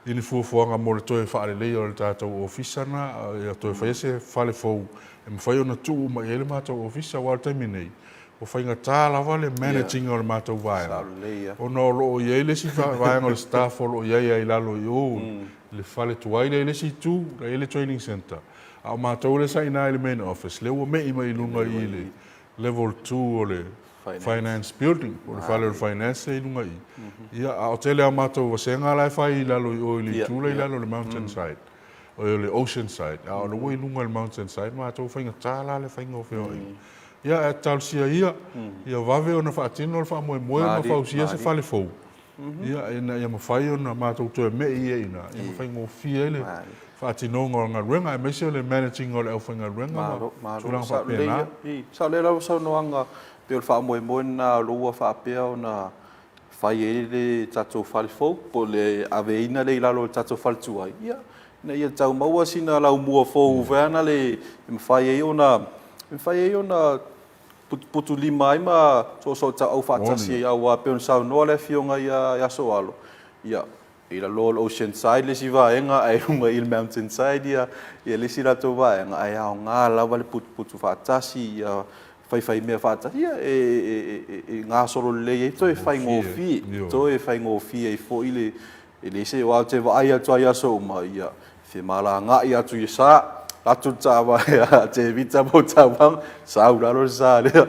i ni fuafuaga mo le toe faaleleia o le tatou ofisa na, ia toe faia se fale fou e mafai ona tuu uma i ai le matou ofisa, aua o le taimi nei, ua faigata lava le manage ina o le matou vaega, ona o lo o i ai le isi vaega o le staff o lo o i ai lava i lalo i o i le fale tuai lea i le isi itu, la e i ai le training centre. A o matou lea sa i ina i le main office, lea ua me'i mai i luga i i le level 2 o le finance building, po o le fale o le finance lea i luga i i. Ia, a o tele lava o matou vasega la e fai i lalo i o i le itu la i lalo o le mountain side, oi o le ocean side, a o lea ua i luga i le mountain side matou, faigata la le faiga o feoaiga. Ia, ae talosia ia, ia vave ona faatino le faamoemoe ma fausia se fale fou, Ia, ina ia mafai ona matou toe me'i ai i ina, ia ma faigofie ai le faatinoga o le galuega, aemaise o le manage ina o le aufaigaluega ma tulaga faapena. Sao lelei lava saunoaga, pei o le faamoemoe lena o lea ua faapea ona fai ai le tatou fale fou, po o le aveina lea i lalo o le tatou fale tuai, ia, ina ia tau maua sina laumua fou foi lea e mafai ai ona, e mafai ai ona putuputulima ai ma soosootauau faatasi ai aua e pei ona saunoa le Afioga ia Sooalo, ia, i lalo o le ocean side le isi vaega ae i luga i le mountain side le isi latou vaega, ae aoga lava le putuputu faatasi, ia faifaimea faatasi, ia e gasolo lelei ai, toe faigofie, toe faigofie ai foi le E le se aua ou te vaai atu lava i aso uma, ia, femalagai atu i le sa, alu atu le taavale a Tevita mo taumaga, sau i lalo le sa lea.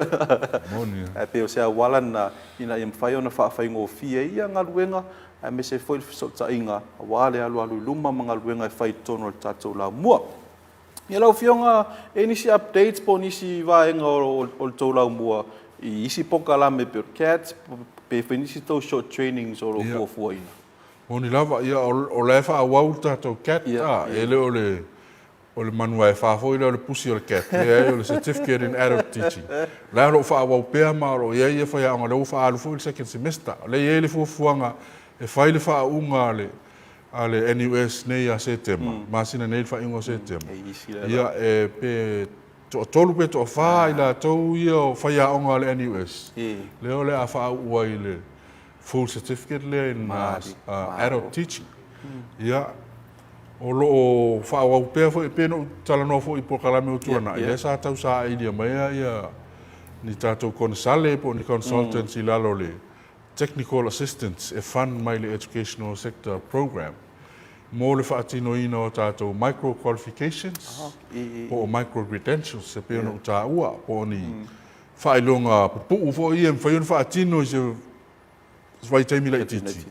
Ae pei o se auala lena ina ia mafai ona faafaigofie ai ia galuega aemaise foi le fesootaiga aua le alualu i luma ma galuega e fai i totonu o le tatou laumua. Ia lau Afioga, e i ai nisi updates po o nisi vaega o le tou laumua i isi polokalame pei o le CATS pe fai nisi tou short trainings o lo o fuafuaina? Moni lava, ia o la e faaauau le tatou CAT, a, e le o le o le manuaefa foi lea o le pusi o le CAT, leai o le Certificate in Adult Teaching. O la e o lo o faaauau pea ma o lo o i ai ia faiaoga, o lea ua faaalu foi le second semester. O lea e i ai le fuafuaga e fai le faauuga a le a le NUS nei ia Setema, masina nei i le faaiuga o Setema, ia e pe toatolu pe toafa i latou ia o faiaoga a le NUS, lea o le a faauu ai i le full certificate lea in adult teaching. Ia, o lo o faaauau pea foi, pei ona ou talanoa foi i polokalame ua tuanai, lea sa tau saailia mai ia ni tatou konesale po o ni consultants i lalo o le Technical Assistance e fund mai le Educational Sector Programme mo le faatinoina o tatou micro qualifications po o micro credentials e pei ona ou taua, po o ni faailoga pupuu foi ia e mafai ona faatino i se vaitaimi laitiiti,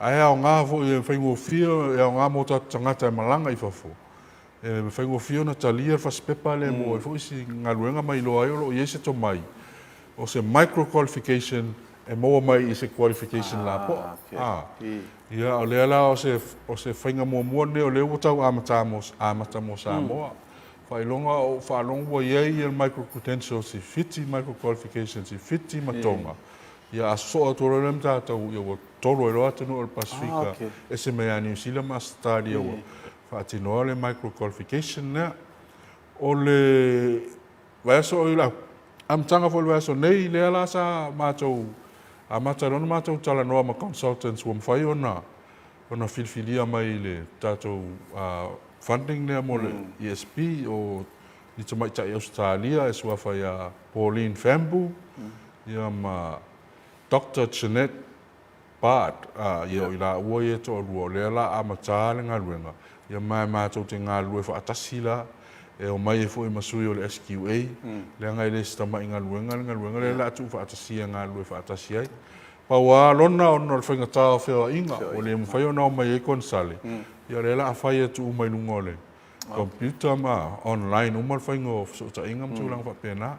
ae aoga foi e faigofie, e aoga mo tatou tagata e malaga i fafo, e faigofie ona talia le fasipepa lea e maua ai foi si galuega ma iloa ai o lo o i ai se tomai o se micro qualification e maua mai i se qualification lapoa. A, ia, o lea la o se, o se faiga muamua lenei o lea ua tau amata mo, amata mo Samoa. Faailoga o ou faalogo ua i ai ia micro credentials i Fiti, micro qualifications i Fiti ma Tonga. Ia, a sosoo atu loa lea ma tatou, ia ua tolo ai loa atunuu o le Pasefika, ese mai ia Niu Sila ma Ausetalia ua faatinoa le micro qualification lea. O le vaiaso, o le amataga foi o le vaiaso nei, lea la sa matou amata ai loa ona matou talanoa ma consultants ua mafai ona ona filifilia mai i le tatou funding lea mo le ESP, o ni tamaitai Ausetalia e suafa ia Pauline Fambu ia ma Doctor Jeanette Bard, ā, ia o i laua ia e toalua, o lea la amata le galuega, ia ma e matou te galulue faatasi la. E omai ai foi ma sui o le SQA, leaga e le se tamai galuega le galuega lea o le a tuufaatasia e galulue faatasi ai. Pau lava lona ona o le faigata o feoaiga, ua le mafai ona omai ai konesale, ia o lea o le a fai atu uma i luga o le computer ma online uma le faiga o fesootaiga ma tulaga faapena.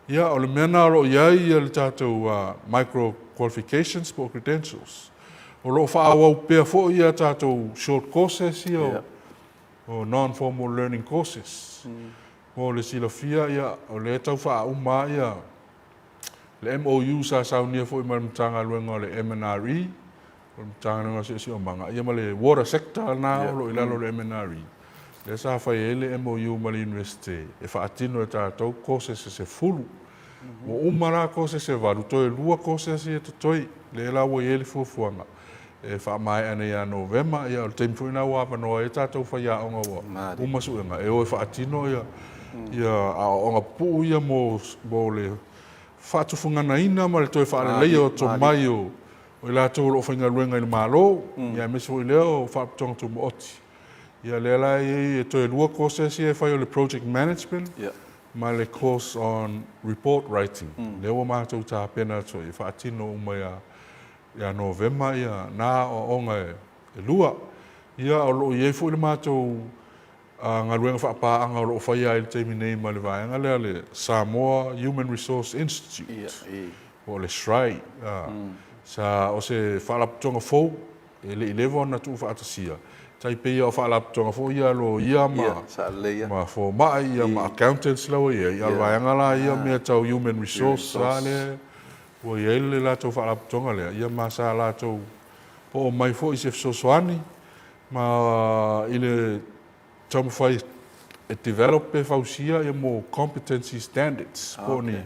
Ia, o le mea lena o lo o i ai le tatou micro qualifications po o credentials. O lo o faaauau pea foi a tatou short courses ia o non-formal learning courses. Mo le silafia, ia, o lea e tau faauma lava le MOU sa saunia foi ma le Matagaluega o le MNRE, o le Matagaluega o Siosiomaga, ia ma le Water Sector lena o lo o i lalo o le MNRE, lea sa fai ai le MOU ma le Iunivesite e faatino e tatou courses e 10. Ua uma la courses e 8, toe 2 courses ia totoe, lea la ua i ai le fuafuaga e faamaea nei ia Novema, ia o le taimi foi lena ua avanoa ai tatou faiaoga ua uma suega e o e faatino ia ia aoaoga pupuu ia mo mo le faatufuganaina ma le toe faaleleia o tomai o i latou o lo o faigaluega i le Malo, ia aemaise foi lea o Faalapotopotoga Tumaoti. Ia lea la e i ai e toe 2 courses ia e fai o le Project Management ma le course on Report Writing. Lea ua matou tapena atu ai e faatino uma ia ia Novema ia na aoaoga e 2. Ia o lo o i ai foi le matou galuega faapaaga o lo o faia ai i le taimi nei ma le vaega lea le Samoa Human Resource Institute po o le SHRI. Sa o se faalapotopotoga fou e le i leva ona tuufaatasia, tai pei o faalapotopotoga foi ia a loia ma ma fomai ia ma accountants la ua i ai, a o le vaega la ia o mea tau human resource a lea ua i ai le latou faalapotopotoga lea, ia ma sa latou oo mai foi i se fesoasoani ma i le taumafai e develop pe fausia ia mo competency standards po o ni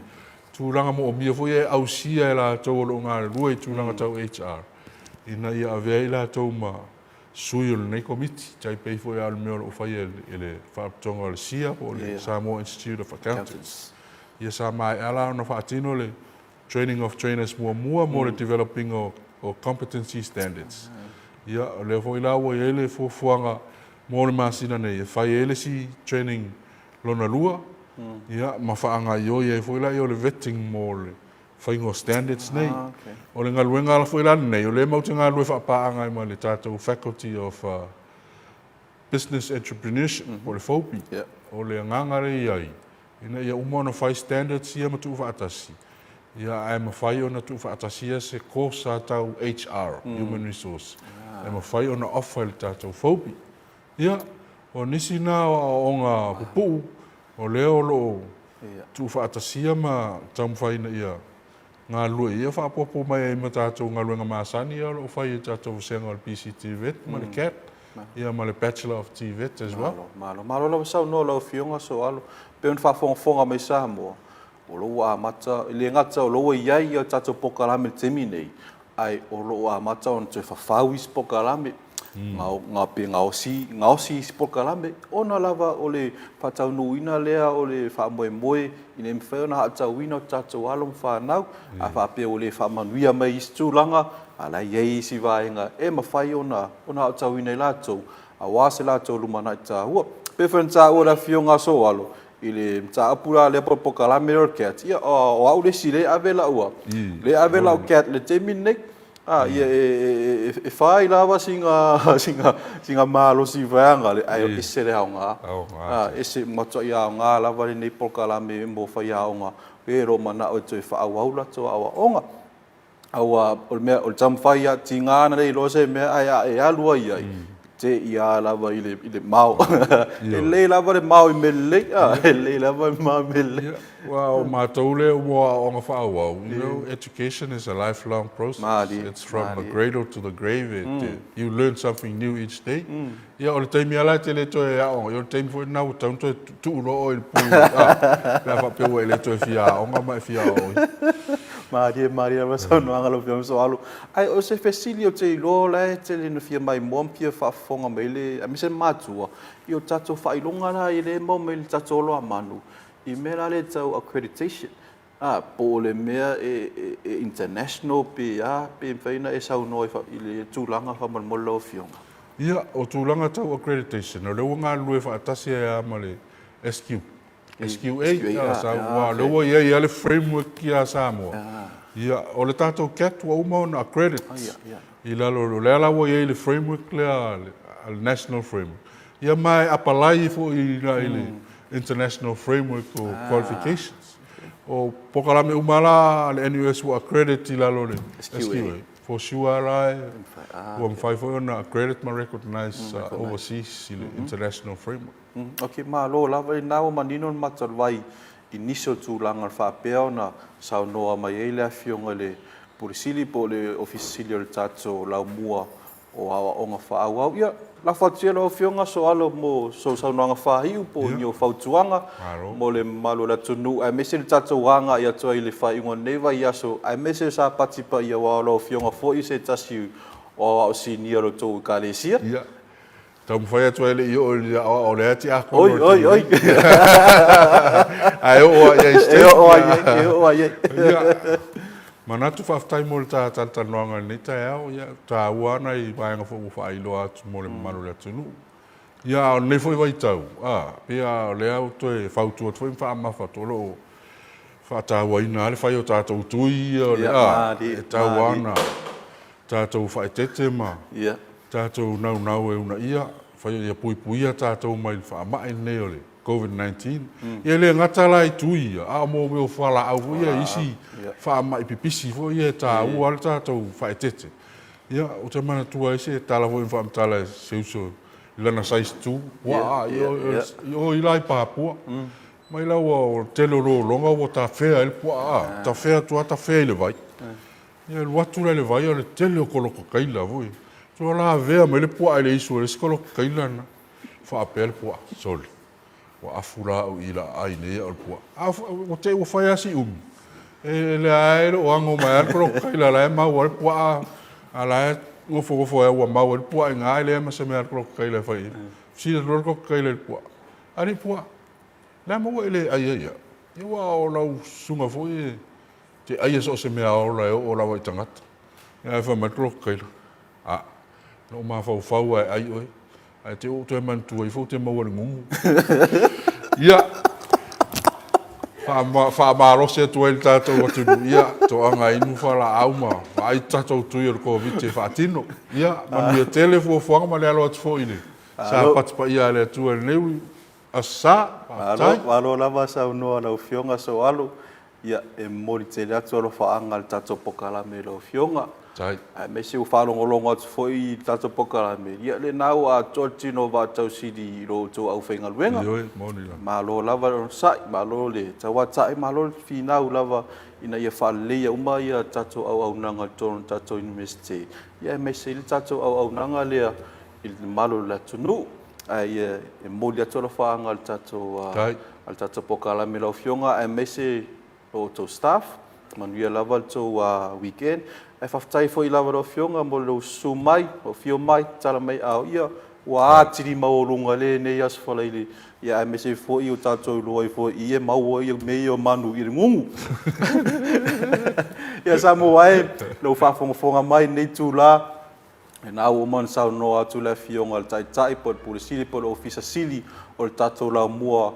tulaga moomia foi ia e ausia e latou o lo o galulue i tulaga tau HR ina ia avea ai latou ma sui o lenei komiti, tai pei foi lava o le mea o lo o faia e le Faalapotopotoga o le SIA po o le Samoa Institute of Accountants. Ia sa maea la ona faatino le Training of Trainers muamua mo le develop ina o Competency Standards. Ia, o lea foi la ua i ai le fuafuaga mo le masina nei e fai ai le isi training lona lua, ia, ma faagaoioi ai foi lea o le vetting mo le faiga o standards nei. O le galuega foi la lenei, o lea matou te galulue faapaaga ai ma le tatou Faculty of Business Entrepreneurship po o le FOBI. O le agaga lea e i ai, ina ia uma ona fai standards ia ma tuufaatasi, ia ae mafai ona tuufaatasia se course a tau HR, Human Resource, e mafai ona offer e le tatou FOBI. Ia, o nisi na o aoaoga pupuu o lea o lo o tuufaatasia ma taumafai ina ia galulue ia faaopoopo mai ai ma tatou galuega masani ia o lo o fai e tatou vasega o le PCTVET ma le CAT ia ma le Bachelor of TVET as well. Malo, malo. Malo lava saunoa lau Afioga Soalo. Pei ona faafogafoga mai Samoa, o lo ua amata, e le gata o lo ua i ai a tatou polokalame i le taimi nei, ae o lo o amata ona toe fafau isi polokalame, pe gaosi, gaosi isi polokalame, ona lava o le faataunuuina lea o le faamoemoe ina ia mafai ona aatauina o tatou alo ma fanau, a faapea ua le faamanuia mai i isi tulaga, a o la e i ai isi vaega e mafai ona aotauina e latou, aua se latou lumanai taua. E pei foi ona taua e le Afioga a Soalo, i le mataupu la lea po o le polokalame lea o le CATS, ia o au le isi lea e ave lau, lea e ave lau CAT i le taimi lenei. Ia e fai lava sina, sina malosi vaeaga le, ae ese le aoga. Ese, matuai aoga lava lenei polokalame mo faiaoga e o lo o manao e toe faaauau latou aoaoga. Aua o le mea, o le taumafai lava, tiga ona le iloa se mea ae a e alu ai i ai, te i a lava i le, i le mao. E lelei lava le mao i mea lelei, a, e lelei lava le mao i mea lelei. Ia, aua o matou lea ua aoaoga faaauau, you know, education is a lifelong process. Malie, It's from the malie. cradle to the grave, e, you learn something new each day. Ia, o le taimi lava la e te le toe aoga, ia o le taimi foi lena ua tatau ona toe tuu loa oe i le pu, a, pe a faapea ua e le toe fia aoga ma e fia aoaoina. Malie, malie lava saunoaga lau Afioga Soalo. Ae o se fesili ou te iloa o la e tele ina fia maimoa ma fia faafofoga mai le, aemaise le matua, i o tatou faailoga la ia lea e maua mai le tatou oloamanu, i mea la lea tau accreditation. A, po o le mea e international pe a, pe mafai ona e saunoa i le tulaga faamolemole lau Afioga? Ia, o tulaga tau accreditation, o lea ua galulue faatasi ai lava ma le SQ. SQA, a, sa, aua o lea ua i ai lava le framework ia a Samoa. Ia, o le tatou CAT ua uma ona accredit i lalo, o lea la ua i ai le framework lea a le national framework. Ia ma e apalai foi i le international framework o qualifications. O polokalame uma la a le NUS ua accredit i lalo o le SQA. For sure la e ua mafai foi ona accredit ma recognize overseas i le international framework. Ok, malo lava ina ua manino le matalivai i nisi o tulaga faapea ona saunoa mai ai le Afioga i le Pule Sili po o le Ofisa Sili o le tatou Laumua o aoaoga faaauau. Ia, lafo atu ia lau Afioga Soalo mo sou saunoaga faaiu po o ni ou fautuaga mo le mamalu o le atunuu aemaise le tatou agai atu ai i le faaiuga o lenei vaiaso aemaise le Sapati paia aua o lau Afioga foi se tasi o aoao sinia o le tou Ekalesia. Ia, taumafai atu ai e le i oo i le aoao o lea tiakono i le taimi nei. Oi, oi, oi! Ae oo lava i ai i se taimi. E oo lava i ai, e oo lava i ai. Ia, Manatu faafetai mo le ta talatalanoaga i lenei taeao, ia e taua lava nai vaega foi ua faailoa atu mo le mamalu o le atunuu. Ia a o lenei foi vaitau, a, pei lava o lea ua toe fautua atu foi ma faamamafa atu, o lo o faatauaina lava le fai o tatou tui ia o le, a, e tatau lava ona tatou faaeteete ma tatou naunau e uunaia, fai, ia puipuia tatou mai le faamai lenei o le Covid 19. Ia e le gata la i tui ia, a o mea o fualaau foi ia, isi faamai pipisi foi ia e taua lava le tatou faaeteete. Ia, ou te manatua ai se tala foi na faamatala e se uso i lana size 2, puaa i o i la i Papua. Mai la ua o le tele o lologa ua tafea ai le puaa, tafea atu lava tafea i le vai. Ia alu atu la i le vai o le tele o kolokokaila foi. Ua lavea mai le puaa i le isu o le isi kolokokaila lena. Faapea le puaa, sole, ua afu la au i la aai nei au le puaa. A ua te i ua fai lava si umi, e lea e le o ago mai lava le kolokokaila la e mau ai le puaa, a la e nofonofo ai ua mau ai le puaa i ina, e leai ma se mea a le kolokokaila e fai i ai. Fesili atu loa le kolokokaila i le puaa, Alii puaa, le a mea ua e le ai ai au? Ia aua o lau susuga foi e te aia so o se mea ola e oo lava i tagata. Ae fai mai le kolokokaila, A, na ou mafaufau lava e ai oe, ae te i ua ou toe manatua ifo ou te maua i le gugu. Ia, faamalosi atu ai le tatou atunuu, ia, toaga inu fualaau ma vaai tatou tui o le Koviti e faatino. Ia, manuia tele fuafuaga ma le alo atu foi i le Sapati paia a le Atua i lenei Aso Sa. Faafetai. Malo lava saunoa lau Afioga Soalo. Ia, e momoli tele atu alofaaga i le tatou polokalame i lau Afioga. Faafetai. Aemaise ua faalogologo atu foi i le tatou polokalame, ia lena ua atoa le tino o Vaatausili i lo outou aufaigaluega. Ioe, moni lava. Malo lava le onosai, malo le tauatai, malo le finau lava ina ia faaleleia uma ia tatou auaunaga i totonu o le tatou Iunivesite, ia aemaise ai le tatou auaunaga lea i le mamalu o le atunuu. Ae ia e momoli atu alofaaga a le tatou a le tatou polokalame i lau Afioga aemaise lo outou staff. Manuia lava le tou weekend. Ae faafetai foi lava i lau Afioga mo lou susu mai, lou afio mai, tatala mai aao. Ia ua atili maualuga lenei Aso Faraile, ia aemaise foi ua tatou iloa ai foi i e maua ia mea ia o manu i le gugu. Ia Samoa e, lou faafogafoga mai i lenei itula, Lena ua uma ona saunoa atu le Afioga i le Taitai po o le Pule Sili po o le Ofisa Sili o le tatou Laumua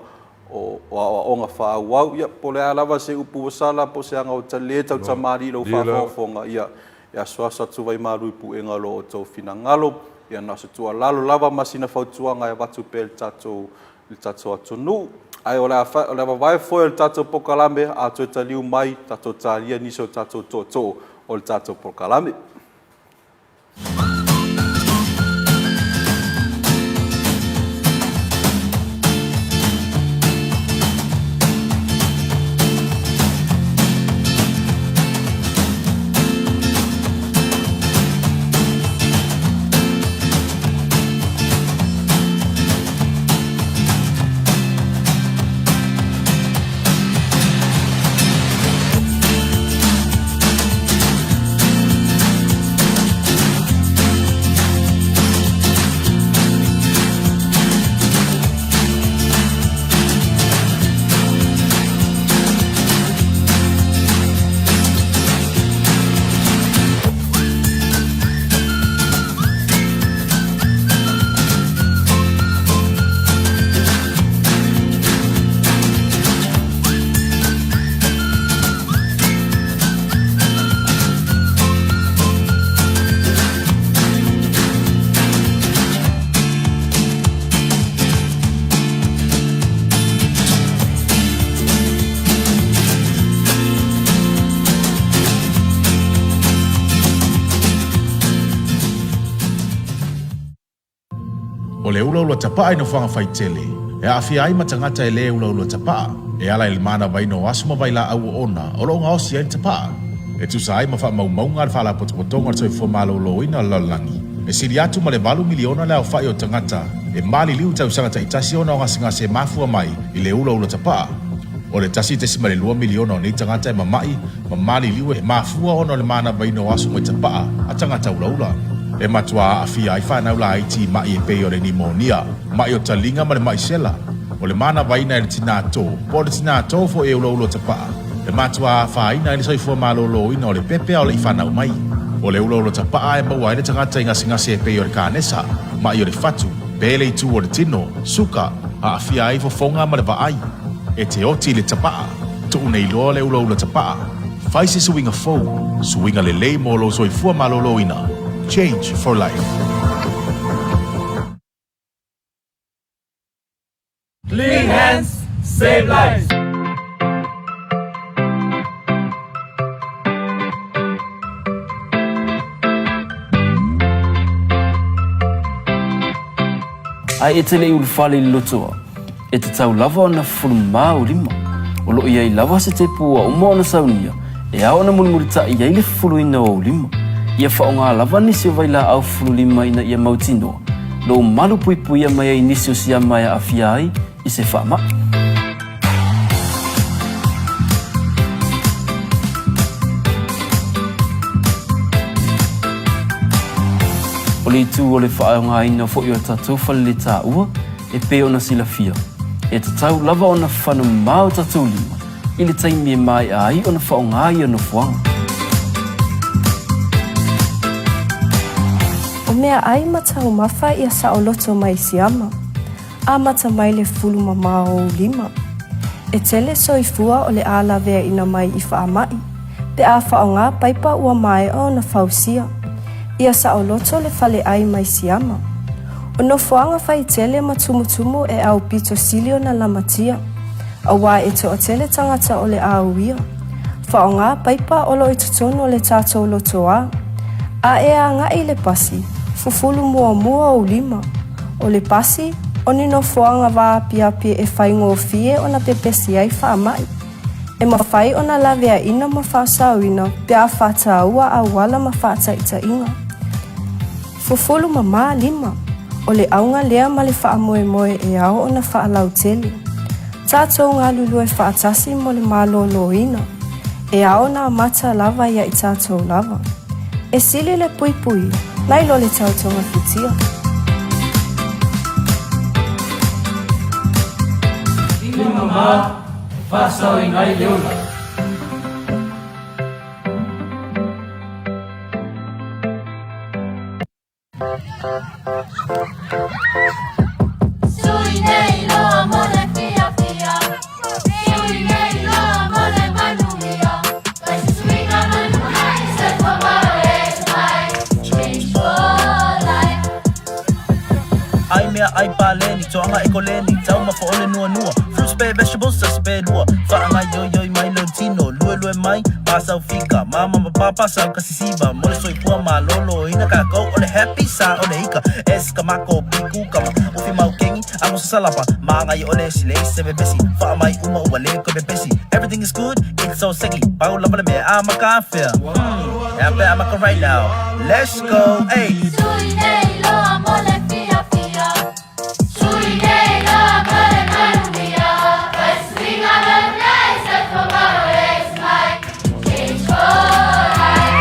o Aoaoga Faaauau. Ia, po o le a lava se upu ua sala po o se aga ua le tautamalii i lau faafogafoga, ia, e asuasu atu vaimalu i puega o lo outou finagalo. Ia, na o se tuualalo lava ma sina fautuaga e avatu pea i le tatou, i le tatou atunuu. Ae o le a, o le a vavae foe o le tatou polokalame, a toe taliu mai, tatou talia nisi o tatou tootoo o le tatou polokalame. O le ulaula tapaa i nofoaga faitele, e aafia ai ma tagata e lē ulaula tapaa, e ala i le manavaina o aso ma vailaau oona o lo o gaosi ai le tapaa. E tusa ai ma faamaumauga a le Faalapotopotoga o le Soifua Maloloina o le Lalolagi, e sili atu ma le 8 miliona le aofai o tagata e maliliu i tausaga taitasi ona o gasegase e mafua mai i le ulaula tapaa. O le 1.2 miliona o nei tagata e mama'i ma maliliu e mafua ona o le manavaina o aso mai tapaa a tagata ulaula. E matuā aafia ai fanau laiti i ma'i e pei o le nimonia, ma'i o taliga ma le ma'i sela. O le manavaina e le tinā tō, po o le tinā tō foi e ulaula tapaa, e matuā afaina ai le soifua malōlōina o le pepe a o leʻi fanau mai. O le ulaula tapaa e maua ai le tagata i gasegase e pei o le kanesa, maʻi o le fatu, pe le itu o le tino, suka, aafia ai fofoga ma le vaai. E te oti i le tapaa, tuu nei loa le ulaula tapaa. Fai se suiga fou, suiga lelei mo lou soifua malōlōina. Change for life. Clean hands, save lives. Ae e te le i ulufale i le lotoa, e tatau lava ona fufulu mamā ou lima. O lo o i ai lava se tepu ua uma ona saunia e ao ona mulimulitaʻi ai le fufuluina o ou lima. Ia faaaoga lava nisi o vailaau fufulu lima ina ia mautinoa lou malu puipuia mai ai nisi o siama e aafia ai i se faamaʻi. O le itu o le faaaogaina foi o tatou faleletaua e pei ona silafia, e tatau lava ona fana mamā o tatou lima i le taimi e maea ai ona faaaoga ia nofoaga. O meaai ma taumafa ia saoloto mai siama. Amata mai le fulu mamao o ou lima. E tele soifua o le a laveaina mai i faamaʻi, pe a faaaoga paipa ua maea ona fausia. Ia saoloto le faleʻai mai siama. O nofoaga faitele ma tumutumu e aupito sili ona lamatia, auā e toatele tagata o le a uia. Faaaoga paipa o lo o i totonu o le tatou lotoā. A e agaʻi i le pasi, fufulu muamua ou lima. O le pasi, o ni nofoaga vaapiapi e faigofie ona pepesi ai faamaʻi. E mafai ona laveaina ma faasaoina pe a faataua auala ma faataitaiga. Fufulu mamā lima, o le auga lea ma le faamoemoe e ao ona faalautele. Tatou galulue faatasi mo le malōlōina, e ao ona amata lava ia i tatou lava. E sili le puipuia, nai lo le tau togafitia. Lima mamā e faasaoina ai le ola. ʻAi mea ʻai paleni, toaga ʻekoleni, taumafa ʻole nuanua, fruits pe vegetables tasi pe lua, faagaioioi mai lou tino, luelue mai, pasau fika, mama ma papa sau ka sisiva, mo le soifua malōlōina kākou o le happy sa o le ika, S ka mako, P kūkama, ufi maukeni, ago sasalapa, māgai ʻole silei se pepesi, faamai uma ua le koe pepesi, everything is good, it's so seki, pau lava le mea a maka afea, hmm, ea pe a maka right now, let's go, ay. Sui nei loa mo le fiafia Sui nei loa mo le manuia Fai suiga manuia i soifua malo e mai Change for life.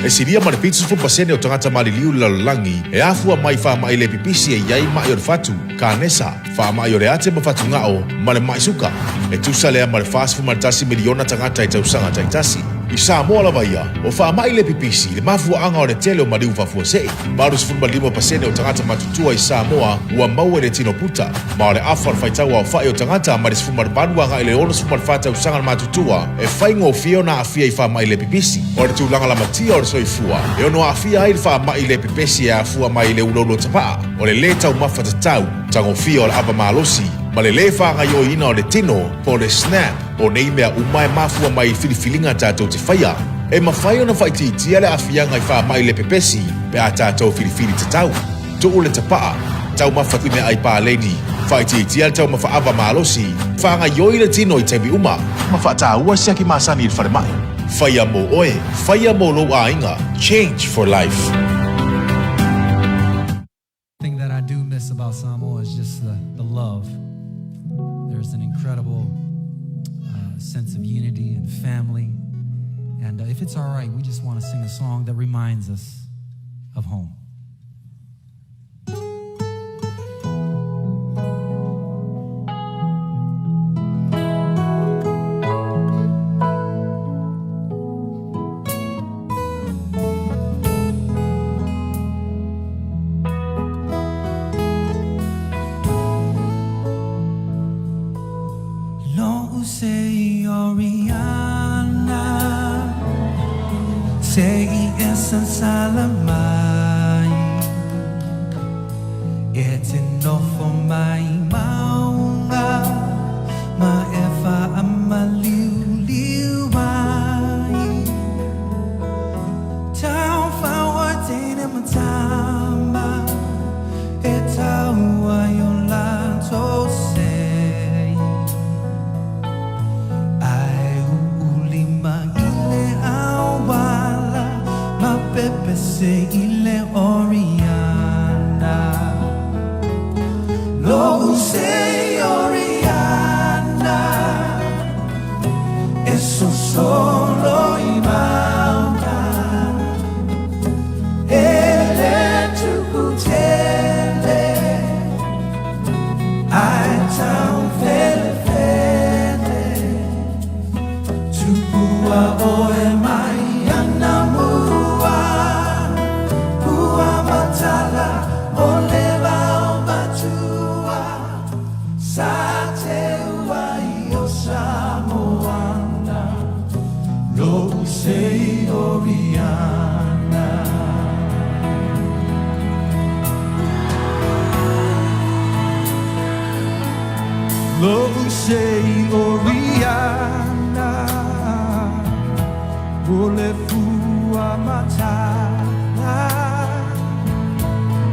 E silia ma le 70% o tagata maliliu i le lalolagi e afua mai i faamaʻi le pipisi e i ai maʻi o le fatu, kanesa, faamaʻi o le ate ma fatugao, ma le maʻi suka. E tusa lea ma le 41 miliona tagata i tausaga taitasi. I Samoa lava ia, o faamaʻi le pipisi le mafuaaga o le tele o maliu faafuasei. 85% o tagata matutua i Samoa ua maua i le tino puta, ma o le afa o le faitau aofaʻi o tagata mai le 18 agaʻi i le 64 tausaga le matutua e faigofie ona aafia i faamaʻi le pipisi. O le tulaga lamatia o le soifua e ono aafia ai le faamaʻi le pepesi e afua mai i le uloulou tapaa, o le lē taumafa tatau, tagofia o le ava malosi, ma le lē faagaioiina o le tino, po o le SNAP, o nei mea uma e mafua mai i filifiliga tatou te faia. E mafai ona faaitiitia le aafiaga i faamai le pepesi pe a tatou filifili tatau. Tuu le tapaa, taumafa i meaai paleni, faaitiitia le taumafa ava malosi, faagaioi le tino i taimi uma, ma faataua siaki masani i le falemai. Faia mo oe, faia mo lou aiga, Change for Life. Thing that I do miss about Samoa is just the, the love. There's an incredible uh, sense of unity and family. And uh, if it's all right, we just want to sing a song that reminds us of home. Lo'u sei Oriana Se i e sansala mai E te nofo mai maunga Ma e whaamaliuliu ai Tau whaoa teine matama E tau ai o latou sei Ae uulima i le auala Ma pepese i le Oriana Lo'u sei Oriana E sosolo i mauga E le tupu tele Ae tau felefele Tupua oe mai ana mua Pua matala o le vao matua Sa teu ai o Samoana Lo'u sei Oriana Lo'u sei Oriana O le fua matala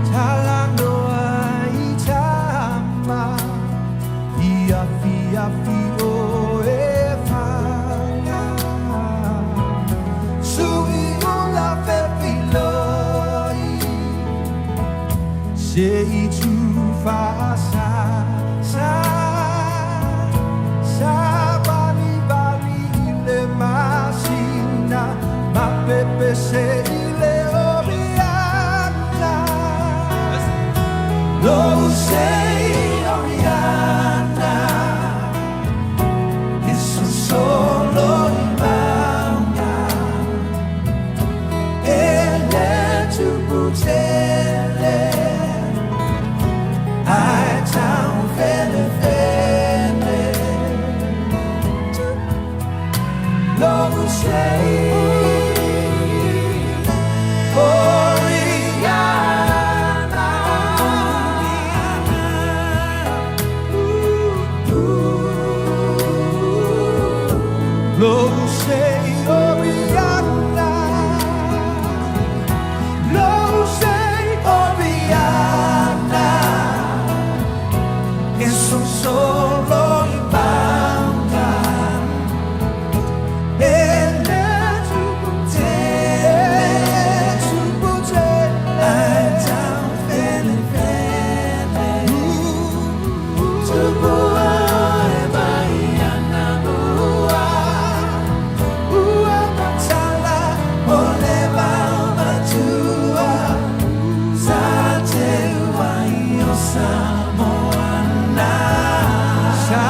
Talanoa i tama I afiafi o e fana Sui ula fefiloi Se i tu faasa sa Sa bali bali i le masina Ma pepese i le Oriana Lo'u sei Oriana E sosolo i mauga E le tupu tele Ae tau felefele Lo'u sei Oriana Lo'u sei Oriana Lo'u sei Oriana E sosolo i mauga E le tupu tele Tupu tele Ae tau felefele Tupua oe mai ana mua Ua matala o le vao matua Sa teu ai o Samoana Sa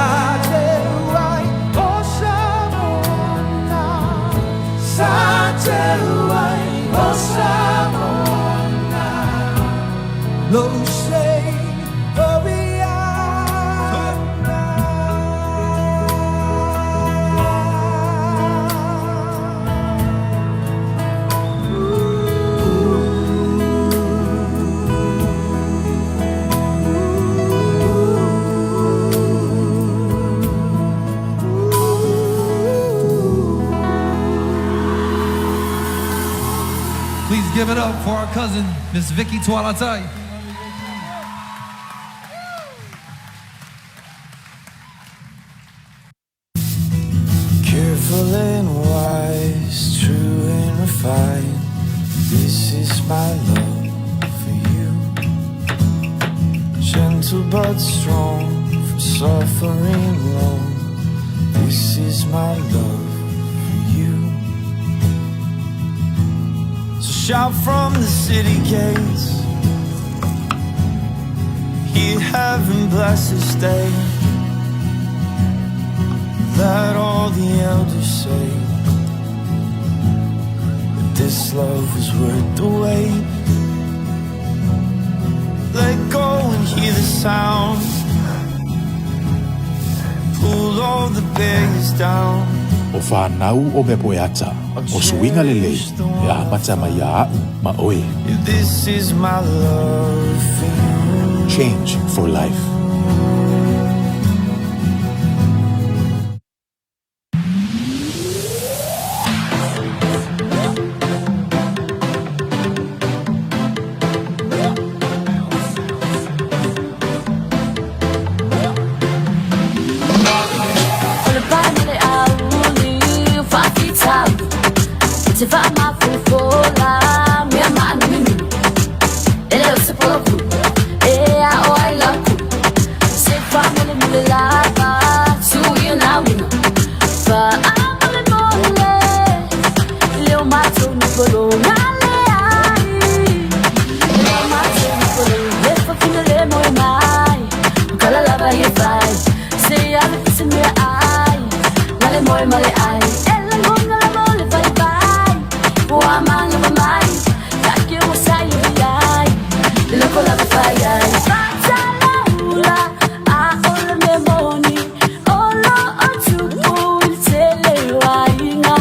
teu ai o Samoana Sa teu ai o Samoana Lo'u sei Oriana Please give it up for our cousin, Miss Vicky Toaletai. Careful and wise, true and refined. This is my love for you. Gentle but strong, from suffering long. This is my love for you. So shout from the city gates. Hear heaven bless this day. Let all the elders say that this love is worth the wait. Let go and hear the sound. Pull all the barriers down. O fanau o mea poeata, o suiga lelei, e amata mai iā a'u ma oe. If this is my love for you. Change for life. O le pae ma le auli o faafitauli E te faamafofola mea maanuminumi E le o se poloku e ao ai lau kulu Se faamolemole lava tuu ia na uiga Faamolemole le o matou ni pologa leai Le o matou ni pologa Le fafine le moe mai O kala lava ia fai Se alu i se mea ai Na le moe ma le ai E lagona lava o le vaivai Ua manava mai Take ua sai e ai Le loko lava fai ai Fatalaula a o le mea moni O lo o tupu i le tele o aiga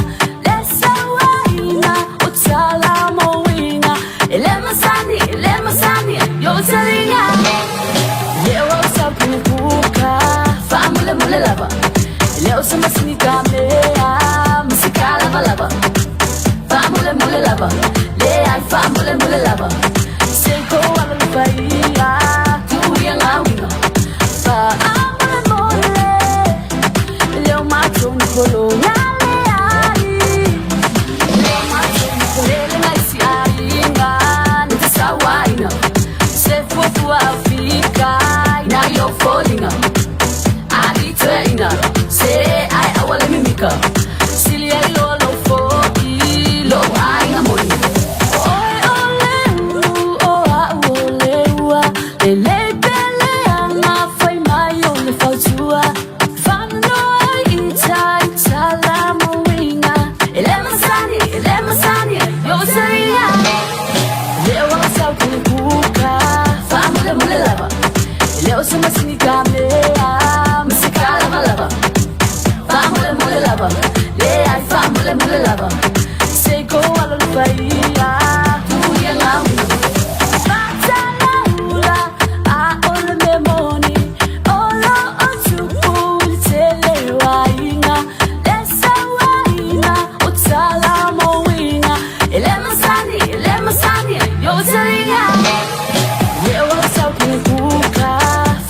Le sauaina o tala ma uiga E le masani, e le masani, yo taliga Le o au sau puka Faamulemule lava E le o se masini ka mea Masika lava lava Faamulemule lava Le ai faamulemule lava Se ko ala le faia Tu ia ngā uiga Faamolemole Le o matou ni pologa leai Le o matou ni pologa Le ngai si aiga Ni te sauaina Se fuafua au fika Ina i o foliga Ali toeaina Se ai aua le mimika Sili ai loa lou fo'i Lou aiga moni Oe o le ulu o a'u o le ua Lelei pele ana fai mai o le fautua Faanonoa ai i tai tala ma uiga E le masani, e le masani, yo taria Le o au sau puka Faamulemule lava E le o se masini ka mea Masika lava lava Faamulemule lava Le ai faamulemule lava Se ko alo le faia Tu ia ngā uiga Fatalaula a o le mea moni O lo o tupu i le tele o aiga Le sauaina o tala ma uiga E le masani, e le masani, yo taliga Le o au sau puka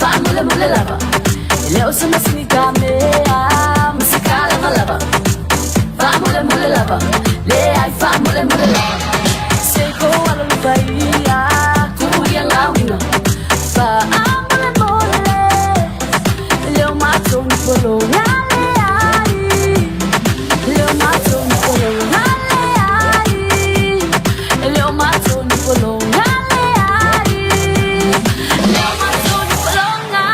Faamulemule lava E le o se masini ka mea Masika lava lava Faamulemule lava Le ai faamulemule lava Se ko alo le faia Tu ia ngā uiga Faamolemole Le o matou ni pologa leai Le o matou ni pologa leai Le o matou ni pologa leai Le o matou ni pologa.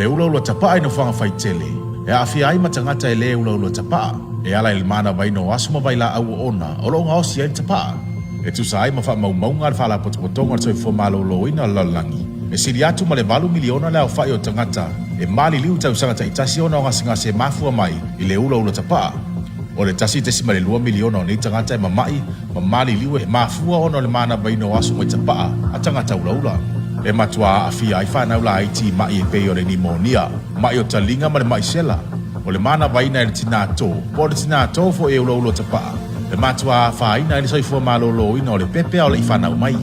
le ulaula tapaa i nofoaga faitele, e aafia ai ma tagata e lē ulaula tapaa, e ala i le manavaina o aso ma vailaau oona o lo o gaosi ai le tapaa. E tusa ai ma faamaumauga a le Faalapotopotoga o le Soifua Maloloina o le Lalolagi, e sili atu ma le 8 miliona le aofai o tagata e maliliu i tausaga taitasi ona o gasegase e mafua mai i le ulaula tapaa. O le 1.2 miliona o nei tagata e mama'i ma maliliu e mafua ona o le manavaina o aso mai tapaa a tagata ulaula. E matuā aafia ai fanau laiti i ma'i e pei o le nimonia, ma'i o taliga ma le ma'i sela. O le manavaina e le tinā tō, po o le tinā tō foi e ulaula tapaa, e matuā afaina ai le soifua malōlōina o le pepe a o leʻi fanau mai.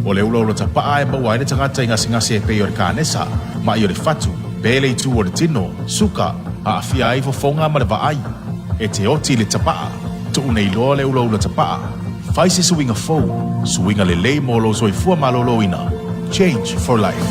O le ulaula tapaa e maua ai le tagata i gasegase e pei o le kanesa, maʻi o le fatu, pe le itu o le tino, suka, aafia ai fofoga ma le vaai. E te oti i le tapaa, tuu nei loa le ulaula tapaa. Fai se suiga fou, suiga lelei mo lou soifua malōlōina. Change for life.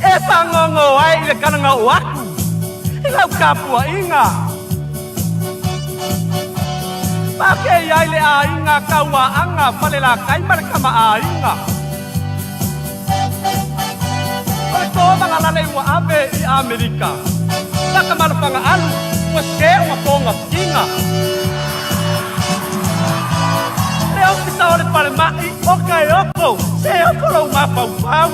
E fagogo ai i le kalagau aku i lau tapuaiga. Pakei ai le aiga Kauaaga Falelatai ma le kamaaiga. O le tovaga lale ua ave i Amerika. Takamalofaga alu ua se ua togafitiga. Le ofisa o le falemai o Kaeoko se oko lou mafaufau.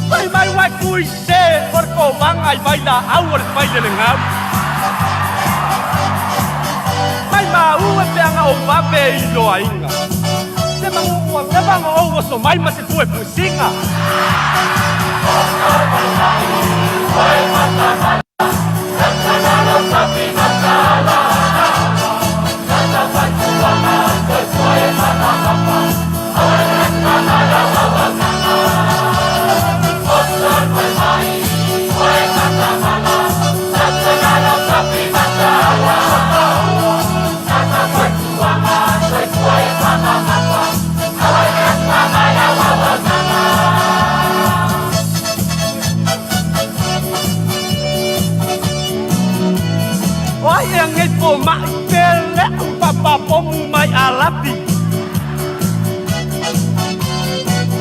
Fai mai ua e kui se o le kovaga i vailaau o le failelegau. Mai maua e peaga ou vave i loaiga. Se magu ua leva ona ou oso mai ma se puepuesiga. O ai ea nei fomaʻi pe leʻu papapomu mai Alapi.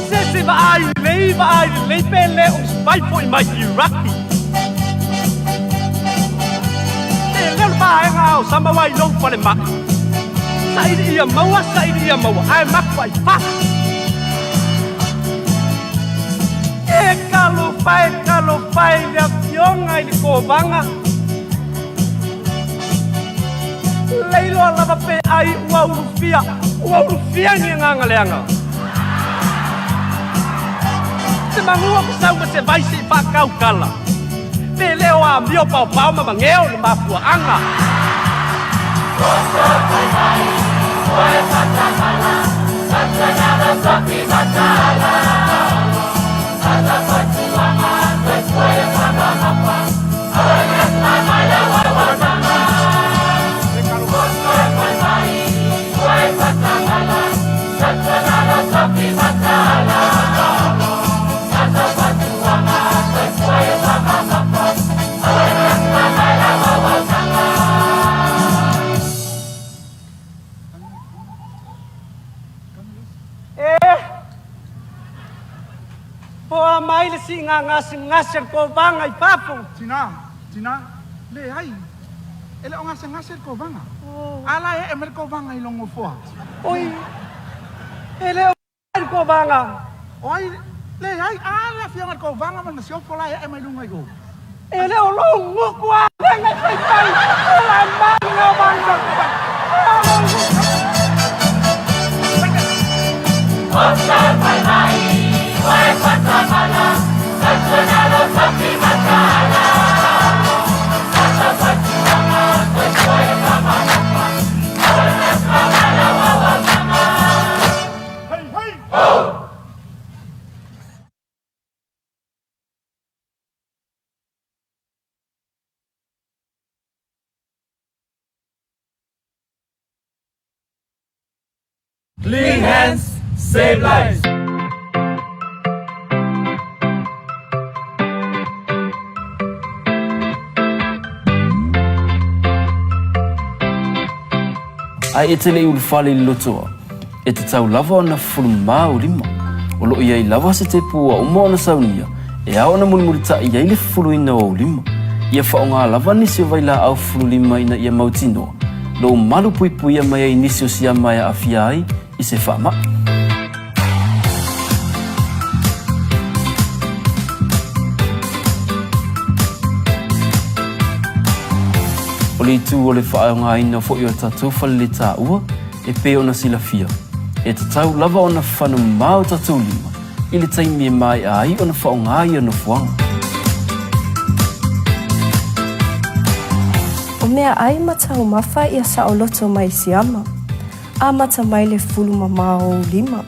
Se se vaai lelei vaai lelei pe le o se vai foʻi mai Iraki. E leo le vaega o sama ai lou falemai. Saili ia maua, saili ia maua, ae maku ai fasi. E talofa e, talofa e le afioga i le kovaga. Leiloa lava pe ai ua ulufia, ua ulufia ni agaga leaga. Se magua ma sau ma se vai seʻi faakaukala. Pe le o amio paopao ma mageo le mafuaaga. E poa mai le siiga gasegase a le kovaga i fafo. Tina, tina, leai, e le o gasegase le kovaga. A la e ee mai le kovaga i lou nofoa. Oi, e le o le kovaga. O ai, leai, a le afioga i le kovaga ma le masiofo la e ee mai luga i o. E le o lou gutu a lega e faifai, o la maga o maga. Clean hands, save lives. Ae e te le i ulufale i le lotoa, e tatau lava ona fufulu mamā ou lima. O lo o i ai lava se tepu ua uma ona saunia e ao ona mulimulitaʻi ai le fufuluina o ou lima. Ia faaaoga lava nisi o vailaau fufulu lima ina ia mautinoa lou malu puipuia mai ai nisi o siama e aafia ai i se faamai. O le itu o le faaaogaina foi o tatou faleletaua e pei ona silafia, e tatau lava ona fafana mamao o tatou lima i le taimi e maea ai ona faaaoga ia nofoaga. O meaai ma taumafa ia saoloto mai siama. Amata mai le fulu mamao o ou lima.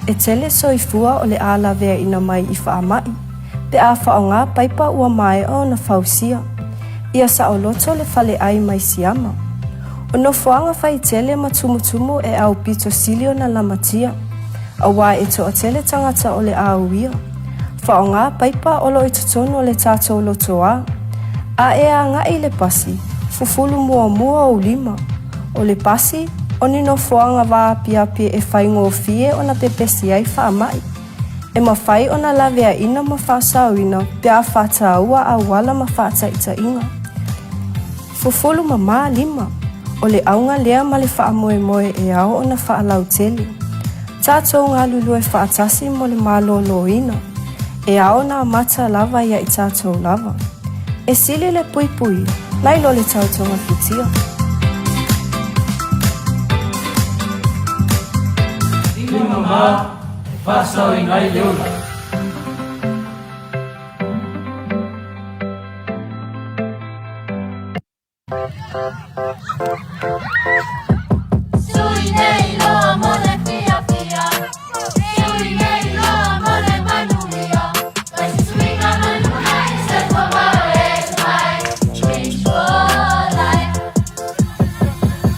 E tele soifua o le a laveaina mai i faamai, pe a faaaoga paipa ua maea ona fausia. Ia saoloto le faleai mai siama. O nofoaga faitele ma tumutumu e aupito sili ona lamatia, auā e toatele tagata o le a uia. Faaaoga paipa o lo o i totonu o le tatou lotoa. A e agai i le pasi, fufulu muamua ou lima. O le pasi, o ni nofoaga vaapiapi e faigofie ona pepesi ai faamai. E mafai ona laveaina ma faasaoina pe a faataua auala ma faataitaiga. Fufulu mamā lima, o le auga lea ma le faamoemoe e ao ona faalautele. Tatou galulue faatasi mo le malōlōina. E ao ona amata lava ia i tatou lava. E sili le puipuia, nai lo le tau togafitia. Lima mamā e faasaoina ai le ola. Sui nei loa mo le fiafia, Sui nei loa mo le manuia, Fai se suiga manuia i se tua e mai, Change for life.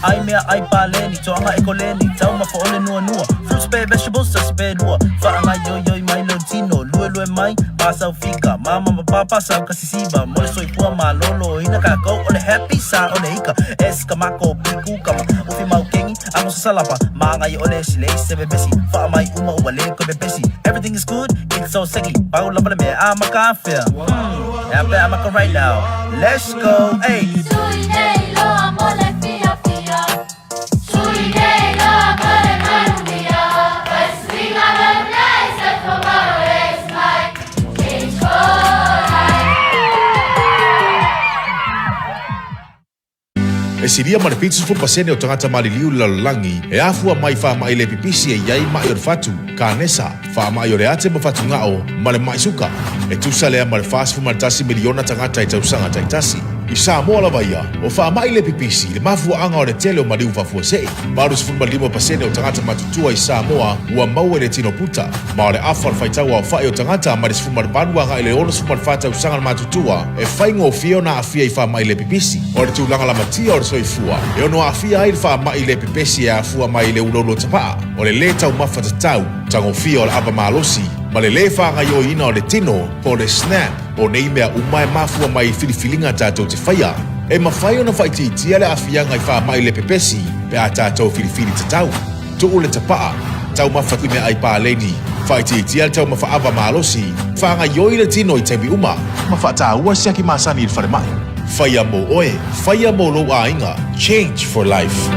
Ai mea ai paleni, toaga e koleni, taumafa o le nuanua, fruits pe vegetables tasi pe lua, faagaioioi mai lou tino, luelue mai, pasau fika, mama ma papa sau kasisiva, mo le soifua malōlōina kākou o le happy sa o le ika, S ka mako, P kukama, ufi mau kengi, ago sasalapa, magai o le silei se pepesi, faamai uma ua le koe pepesi, everything is good, it's so seki, pau lava le mea a maka afea, hmm, ea pe a maka right now, let's go, ay. Sui nei loa mo le fiafia, Sui nei loa mo le manuia, Fai suiga manuia i se tomorrow is mine, Change for life. E silia ma le 70% o tagata maliliu i le lalolagi e afua mai i faamai le pipisi e i ai maʻi o le fatu, kanesa, faamai o le ate ma fatugao, ma le maʻi suka. E tusa lea ma le 41 miliona tagata i tausaga taitasi. I Samoa lava ia, o faamai le pipisi le mafuaaga o le tele o maliu faafuasei. 85% o tagata matutua i Samoa ua maua i le tino puta, ma o le afa o le faitau aofai o tagata mai le 18 agai i le 64 tausaga le matutua e faigofie ona aafia i faamai le pipisi. O le tulaga lamatia o le soifua e ono aafia ai le faamai le pepesi e afua mai i le uloulou tapaa, o le lē taumafa tatau, tagofia o le ava malosi, ma le lē faagaioiina o le tino po o le SNAP. O nei mea uma e mafua mai i filifiliga tatou te faia. E mafai ona faaitiitia le aafiaga i faamai le pepesi pe a tatou filifili tatau. Tuu le tapaa, taumafa i meaai paleni, faaitiitia le taumafa ava malosi, faagaioi le tino i taimi uma, ma faataua siaki masani i le falemai. Faia mo oe, faia mo lou aiga, Change for Life.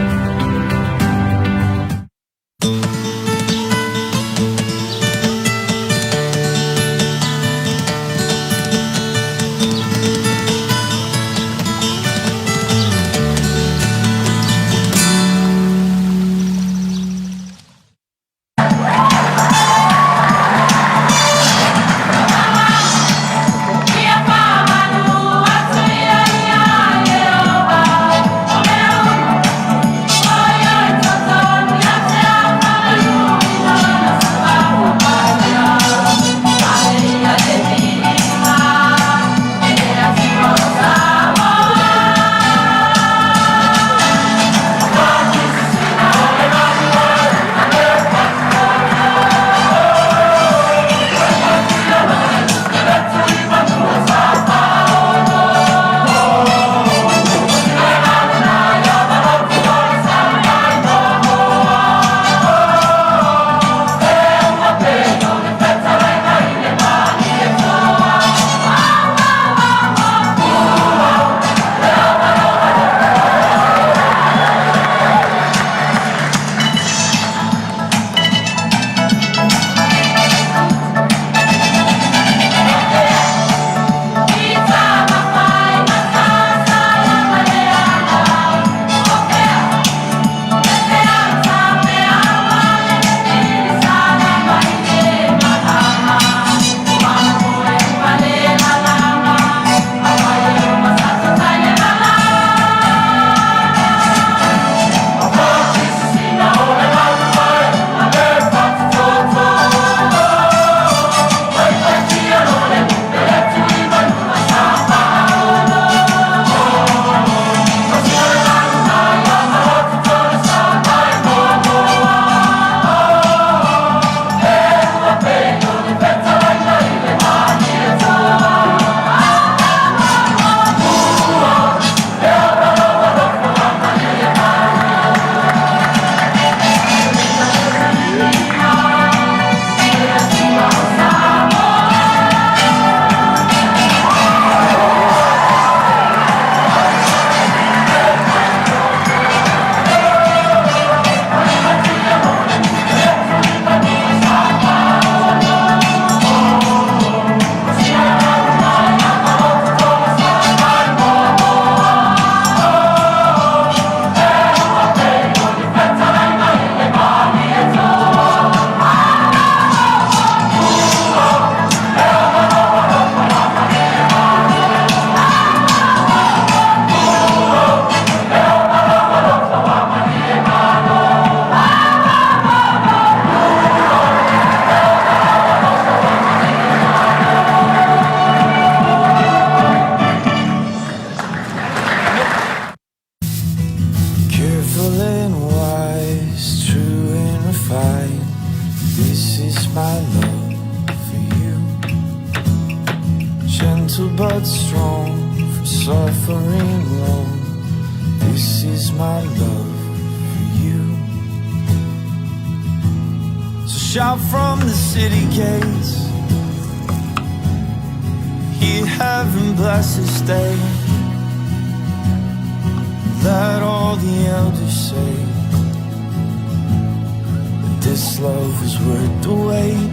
suffering long. This is my love for you. So shout from the city gates. Hear heaven bless this day. Let all the elders say that this love is worth the wait.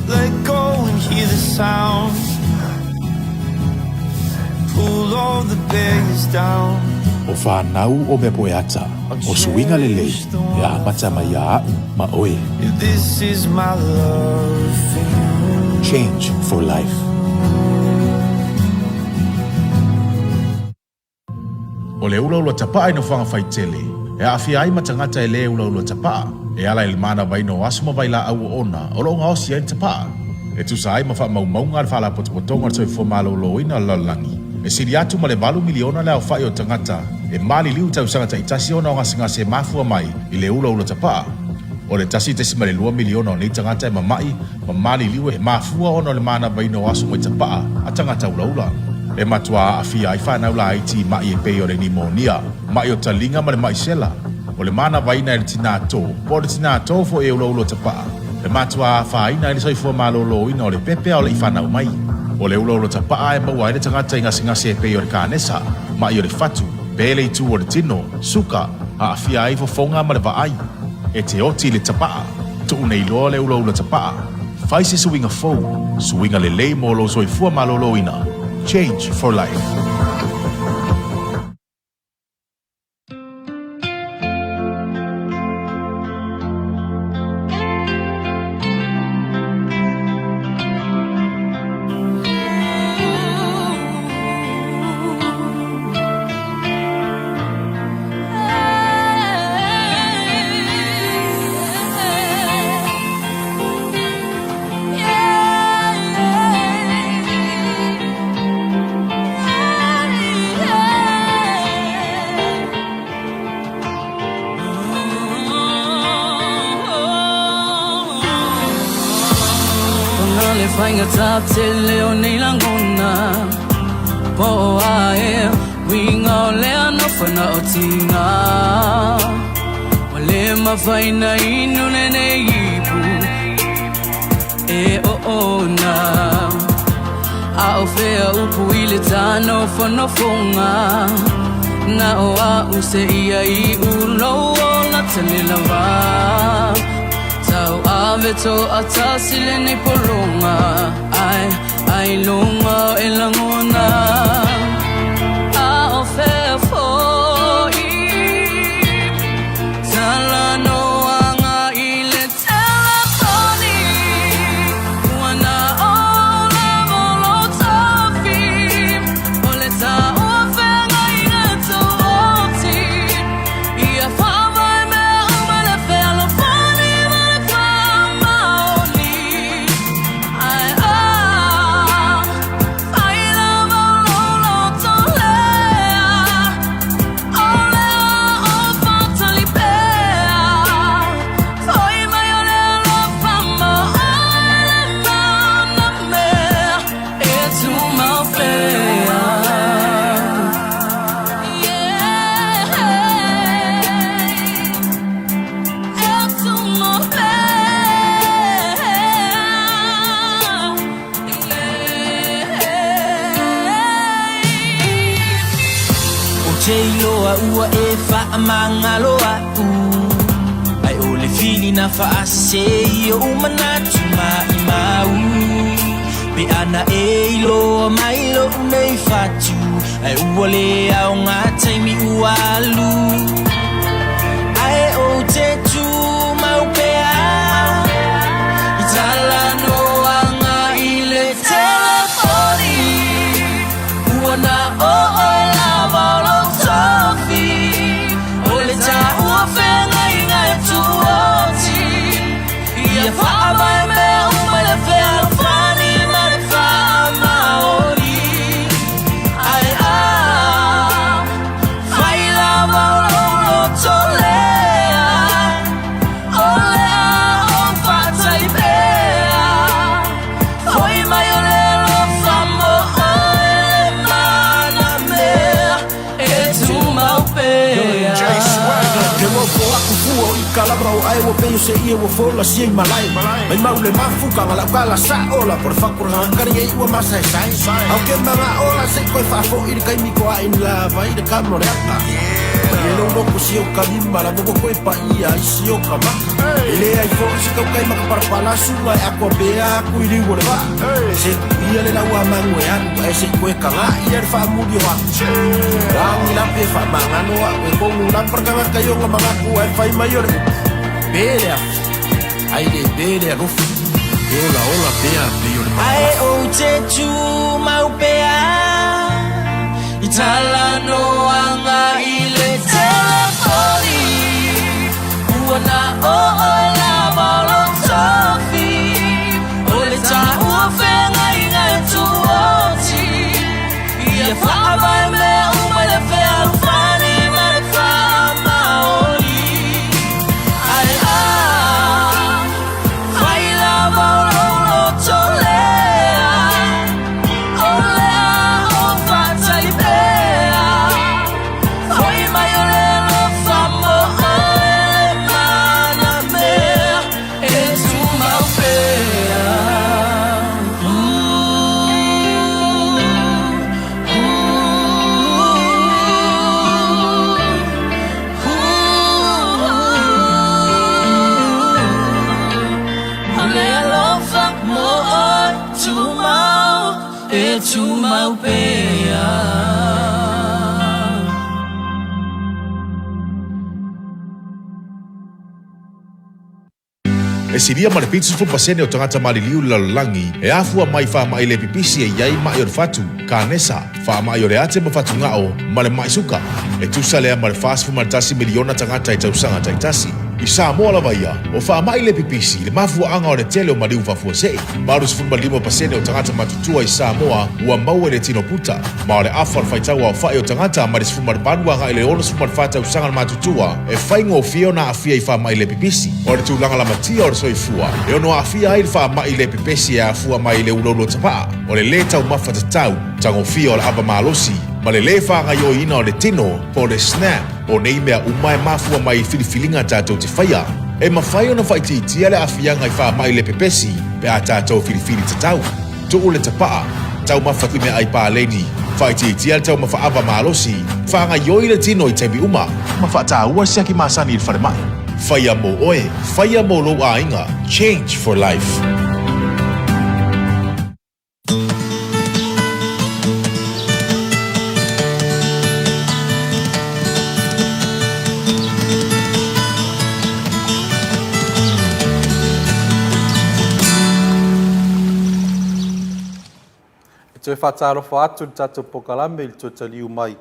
Let go and hear the sound. Pull all the barriers down. O fanau o mea poeata, o suiga lelei, e amata mai iā a'u ma oe. This is my love for you. Change for life. O le ulaula tapaa i nofoaga faitele, e aafia ai ma tagata e lē ulaula tapaa, e ala i le manavaina o aso ma vailaau oona o lo o gaosi ai le tapaa. E tusa ai ma faamaumauga a le Faalapotopotoga o le Soifua Maloloina o le Lalolagi, e sili atu ma le 8 miliona le aofa'i o tagata e maliliu i tausaga ta'itasi ona o gasegase e mafua mai i le ulaula tapaa. O le 1.2 miliona o nei tagata e mama'i ma maliliu e mafua ona o le manavaina o aso mai tapaa a tagata ulaula. E matuā aafia ai fanau laiti i ma'i e pei o le nimonia, ma'i o taliga ma le ma'i sela. O le manavaina e le tinā tō, po o le tinā tō fo'i e ulaula tapaa, e matuā afaina ai le soifua malōlōina o le pepe a o le'i fanau mai. O le ulaula tapaa e maua ai le tagata i gasegase e pei o le kanesa, ma'i o le fatu, pele i tū o le tino, suka, aafia ai fofoga ma le vaai. E te oti i le tapaa, tuu nei loa le ulaula tapaa. Fai se suiga fou, suiga lelei mo lou soifua malōlōina. Change for life. Le faigata tele o nei lagona po o a e uiga o lea nofana o tiga ua lē mafai ona inu lenei ipu e oona a o fea upu i le tanofonofoga na o a'u seia iu lou ola tele lava tau ave to'atasi lenei pologa ai ailoga e lagona a o fea fo'i talanoaga i le telefoni ua na o lava lou tofi o le taua feagaiga tuoti ia faavae mea uma le fealofani ma le faamaoni ai a fai lava lou loto lea o lea o faatali pea foi mai o le alofa ma oe le mana mea e tumau pea. Yeah. E tumau pea. Yeah. Ou te iloa ua e faamagalo a'u ae o le filina faasese i o'u manatu maimau pe ana e iloa mai lo'u nei fatu ae ua lē aoga taimi ua alu ae ou te tumau pea i talanoaga i le telefoni ua na o oe lava o lou tofi o le taua feagaiga e tuoti ia faavae mea uma le fealofani ma le faamaoni ai a fai lava o Ae ua pei o se ie ua folasia i malae. Mai mau le mafu ka lau kala sa ola po le fakura kari e ua masaesae. Au ke manga ola se koe faafoʻi le taimi ko aʻe ni lavai le kama o le ata. Mai e lou loko si o ka lima la mo koe paia ai si o ka maka. E le ai foʻi se kaukai ma ka palapala suga e akoa pea aku i liu o le vaa. Se tuia le lau a mangu e alu ae se i koe kagaʻi ia le faamuli o aku. Lagi lape faamagalo a'u e kogu lapa le tagata i ona manatu ae fai mai o le upu. Pe le afi, ae le pe le alofi. E olaola pea pei o le Ae ou te tumau pea i talanoaga i le telefoni Ua na o oe lava o lou tofi O le taua feagaiga e tuoti Ia faavae mea uma i le fealofani ma le faamaoni Ae a fai lava o lou loto lea O le a ou faatali pea Foi mai o le alofa mo oe le manamea E tumau pea. O le alofa mo oe tumau e tumau pea. E silia ma le 70% o tagata maliliu i le lalolagi e afua mai i faamai le pipisi e i ai maʻi o le fatu, kanesa, faamai o le ate ma fatugao, ma le maʻi suka. E tusa lea ma le 41 miliona tagata i tausaga taitasi. I Samoa lava ia, o faamai le pipisi le mafuaaga o le tele o maliu faafuasei. 85% o tagata matutua i Samoa ua maua i le tino puta, ma o le afa o le faitau aofai o tagata mai le 18 agai i le 64 tausaga le matutua e faigofie ona aafia i faamai le pipisi. O le tulaga lamatia o le soifua e ono aafia ai le faamai le pepesi e afua mai i le uloulua tapaa, o le lē taumafa tatau, tagofia o le ava malosi, ma le lē faagaioiina o le tino po o le SNAP. O nei mea uma e mafua mai i filifiliga tatou te faia. E mafai ona faaitiitia le aafiaga i faamai le pepesi pe a tatou filifili tatau. Tuu le tapaa, taumafa i meaai paleni, faaitiitia le taumafa ava malosi, faagaioi le tino i taimi uma, ma faataua siaki masani i le falemai. Faia mo oe, faia mo lou aiga, change for life. E toe faatalofa atu i le tatou polokalame i le toe taliu mai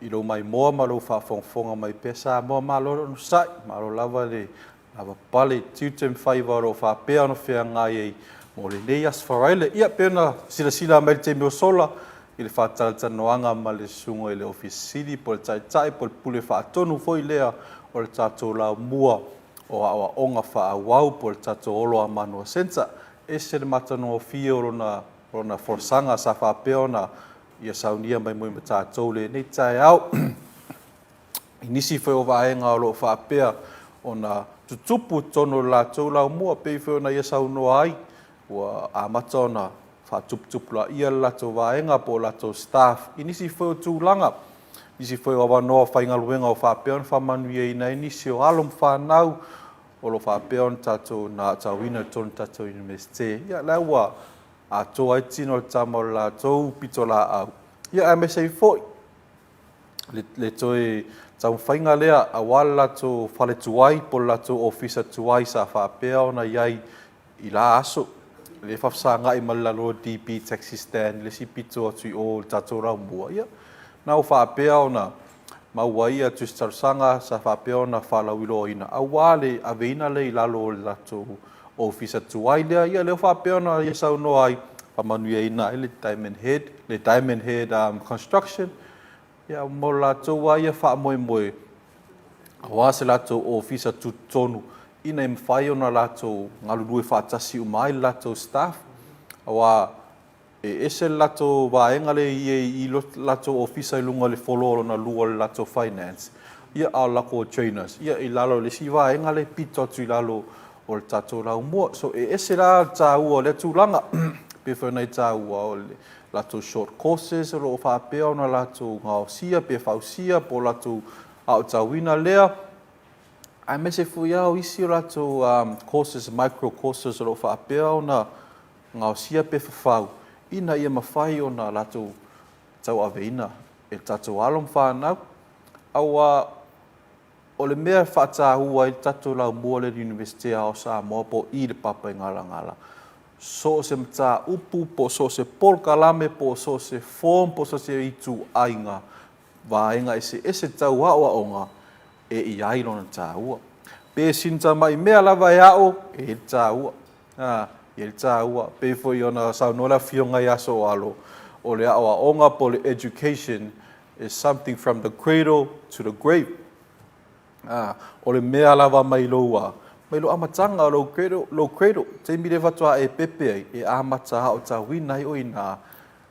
i lou maimoa ma lou faafogafoga mai pea Samoa. Malo le onosai, malo lava le lavapapale i tiute ma faiva o lo o faapea ona feagai ai mo lenei Aso Faraile. Ia, pei ona silasila mai i le taimi ua sola i le faatalatalanoaga ma le Susuga i le Ofisa Sili po o le Taitai po o le Pule Faatonu foi lea o le tatou laumua o aoaoga faaauau po o le tatou Olo Amanua Centre. Ese le matagofie o lona lona folasaga sa faapea ona ia saunia mai moi ma tatou lenei taeao. I nisi foi o vaega o lo o faapea ona tutupu i totonu o le latou laumua, pei foi ona ia saunoa ai, ua amata ona faatuputupulaia le latou vaega po o latou staff i nisi foi o tulaga, nisi foi o avanoa faigaluega o faapea ona faamanuiaina ai nisi o alo ma fanau o lo o faapea ona tatou na aatauina i totonu o le tatou Iunivesite. Ia, la ua atoa ai tino o le tama o le latou pitolaau, ia aemaise ai foi le toe taumafaiga lea aua le latou fale tuai po o le latou ofisa tuai sa faapea ona i ai i la aso, lea e faafesagai ma le lalo o le DB Taxi Stand i le isi pito atu i o i le tatou laumua, ia, na ua faapea ona maua ai ia tusi talosaga sa faapea ona faalauiloaina aua le aveina lea i lalo o le latou ofisa tuai lea, ia lea ua faapea ona ia saunoa ai, faamanuiaina ai le Diamond Head, le Diamond Head Construction, ia mo le latou lava ia faamoemoe aua se latou ofisa tutotonu ina ia mafai ona latou galulue faatasi uma ai le latou staff, aua e ese le latou vaega lea e i ai i le latou ofisa i luga o le floor lona lua o le latou finance. Ia, a o le latou trainers, ia, i lalo o le isi vaega lea e pito atu i lalo o le tatou laumua. So, e ese la le taua o lea tulaga, pei foi ona e taua o le latou short courses o lo o faapea ona latou gaosia pe fausia po o latou aotauina lea, aemaise foi lava o isi o latou courses, micro courses o lo o faapea ona gaosia pe fafau ina ia mafai ona latou tauaveina e le tatou alo ma fanau. Aua o le mea e faataua ai le tatou laumua lea i le Iunivesite Ao o Samoa po o i le Papaigalagala, so o se mataupu po o so o se polokalame po o so o se form po o so o se ituaiga vaega eseese tau aoaoga e i ai lona taua. Pe sina tamai mea lava e ao, e i ai le taua. A, e i ai le taua. Pei foi ona saunoa le Afioga ia Soalo, o le aoaoga po o le education is something from the cradle to the grave. A, o le mea lava mai lou, a, mai lou amataga, lou cradle, lou cradle, taimi lea faatoa e pepe ai, e amata aotauina ai oe i ina.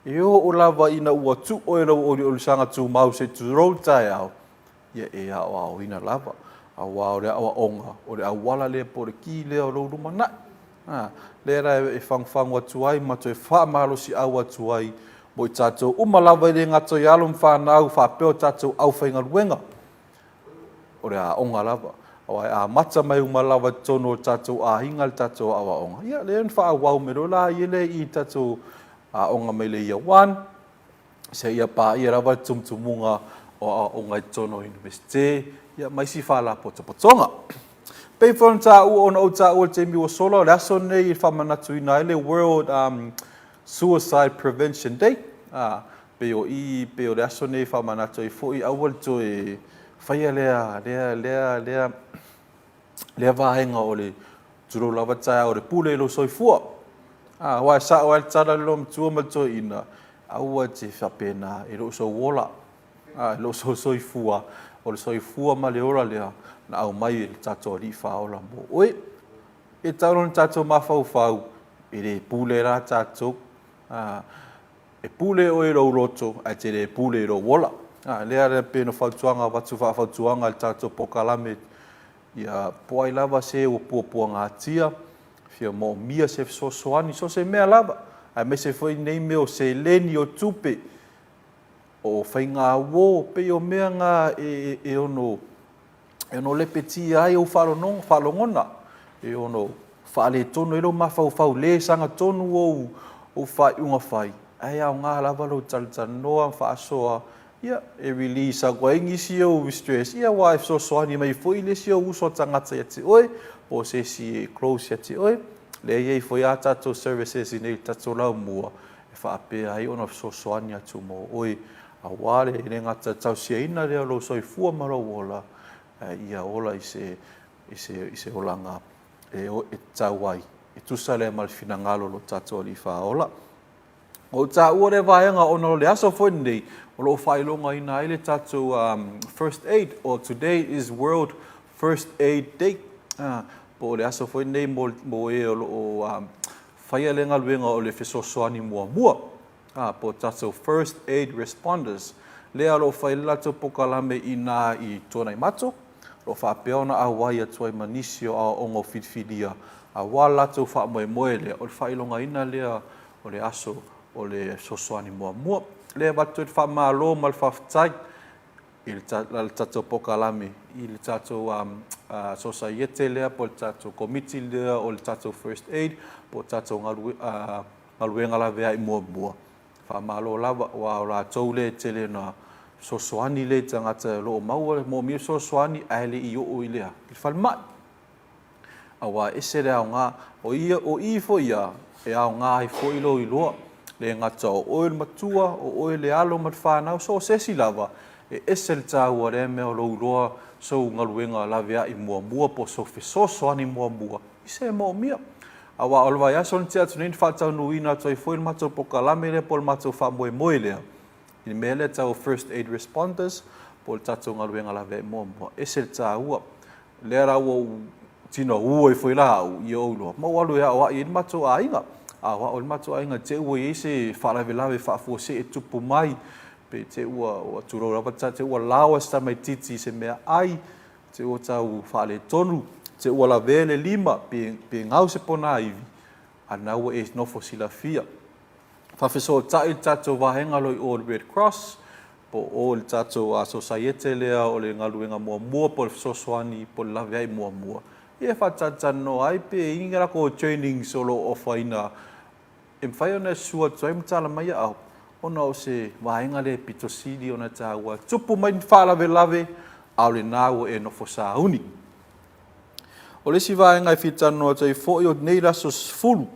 E oo lava ina ua tuu oe lou oliolisaga tumau se i tulou le taeao, ia e aoaoina lava, aua o le aoaoga, o le auala lea po o le ki lea o lou lumanai. A, lea la e fagufagu atu ai ma toe faamalosiau atu ai mo i tatou uma lava e le gata i alo ma fanau faapea o tatou aufaigaluega, o le aoga lava. Aua e amata mai uma lava i totonu o tatou aiga le tatou aoaoga. Ia, lea na faaauau mai loa la ia lea i tatou aoga mai le Year 1, seia paia lava le tumutumuga o aoaoga i totonu o Iunivesite ia ma isi faalapotopotoga. Pei foi ona taua, ona ou taua i le taimi ua sola, o le aso lenei e faamanatuina ai le World um, Suicide Prevention Day. Ah, pei o i, pei o le aso lenei e faamanatu ai foi, aua le toe faia lea, lea, lea, lea, lea vaega o le tulou lava taeao o le pule i lou soifua. A, aua e sao ai le tala i le loomatua ma le toeaina, aua e te faapena, e le o sou ola, a, e le o sou soifua, o le soifua ma le ola lea na aumai e le tatou Alii Faaola mo oe. E tatau ona tatou mafaufau, e le pule la tatou. A, E pule oe i lou loto, ae te le pule i lou ola. A, lea la pei ona fautuaga avatu faafautuaga i le tatou polokalame, ia po ai lava se ua puapuagatia, fia moomia se fesoasoani, so o se mea lava, aemaise foi nei mea o seleni, o tupe, o faigauo, pei o mea na e, e ono e ono lepetia ai ou faalogona, e ono faaletonu ai lou mafaufau le sagatonu ou, ou faaiuga fai, ae aoga lava lou talatalanoa ma faasoa, ia, e release atu ai nisi ou stress, ia, aua e fesoasoani mai foi le isi ou uso a tagata ia te oe, po o se isi e close ia te oe. Lea e i ai foi a tatou services i nei i le tatou laumua, e faapea ai ona fesoasoani atu mo oe Aua le le gata tausiaina lea o lou soifua ma lou ola, ae ia ola i se, i se, i se olaga e, e tatau ai, e tusa lea ma le finagalo o lo tatou Alii Faaola. Ua ou taua lea vaega ona o le aso foi lenei o lo o faailogaina ai le tatou um, First Aid, or today is World First Aid Day. Uh, po o le aso foi lenei mo, mo e o lo o um, faia le galuega o le fesoasoani muamua. ā, po o tatou First Aid Responders, lea o lo o fai le latou polokalame inā i Tuanaimato, o lo o faapea ona auai atu ai ma nisi o aoaoga o filifilia aua le latou faamoemoe lea, o le faailogaina lea o le aso o le fesoasoani muamua. Lea e avatu ai le faamalo ma le faafetai i le tatou polokalame, i le tatou sosaiete lea po o le tatou komiti lea o le tatou First Aid po o tatou galuega laveai muamua. Faamalo lava aua o latou lea e tele ona fesoasoani lea i tagata o lo o maua le moomia fesoasoani ae le i oo i le a? I le falemai. Aua e ese le aoga. O ia, o i foi ia, e aoga ai foi lou iloa. Le gata o oe le matua, o oe le alo ma le fanau, so o se isi lava, e ese le taua o lea mea o lou iloa sou galuega laveai muamua po o sou fesoasoani muamua i se moomia. Aua o le vaiaso na tea atu nei na faataunuuina atu ai foi le matou polokalame lea po o le matou faamoemoe lea i le mea lea tau o First Aid Responders po o le tatou galuega laveai muamua. E ese le taua. Lea la ua ou tino ū ai foi la au i ou iloa, ma ou alu e aoai ai le matou aiga. Aoao ai le matou aiga i te i ua i ai se faalavelave faafuasei e tupu mai. Pe te ua, ua tulou lava ta, te ua laoa se tamaitiiti i se meaai, te ua tau faaletonu, te ua lavea le lima, pe, pe gau se ponaivi, a na ua e nofo silafia. Faafesootai le tatou vaega lo i o le Red Cross, po o le tatou sosaiete lea o le galuega muamua po o le fesoasoani po o le laveai muamua. Ia e faatalatalanoa ai pe i ai ni latou trainings o lo o ofaina e mafai ona e susu atu ai ma tala mai aao ona o se vaega lea e pito sili ona taua. Tupu mai ni faalavelave, a o lena ua e nofo sauni. O le isi vaega e fia talanoa atu ai foi, o nei le aso 10,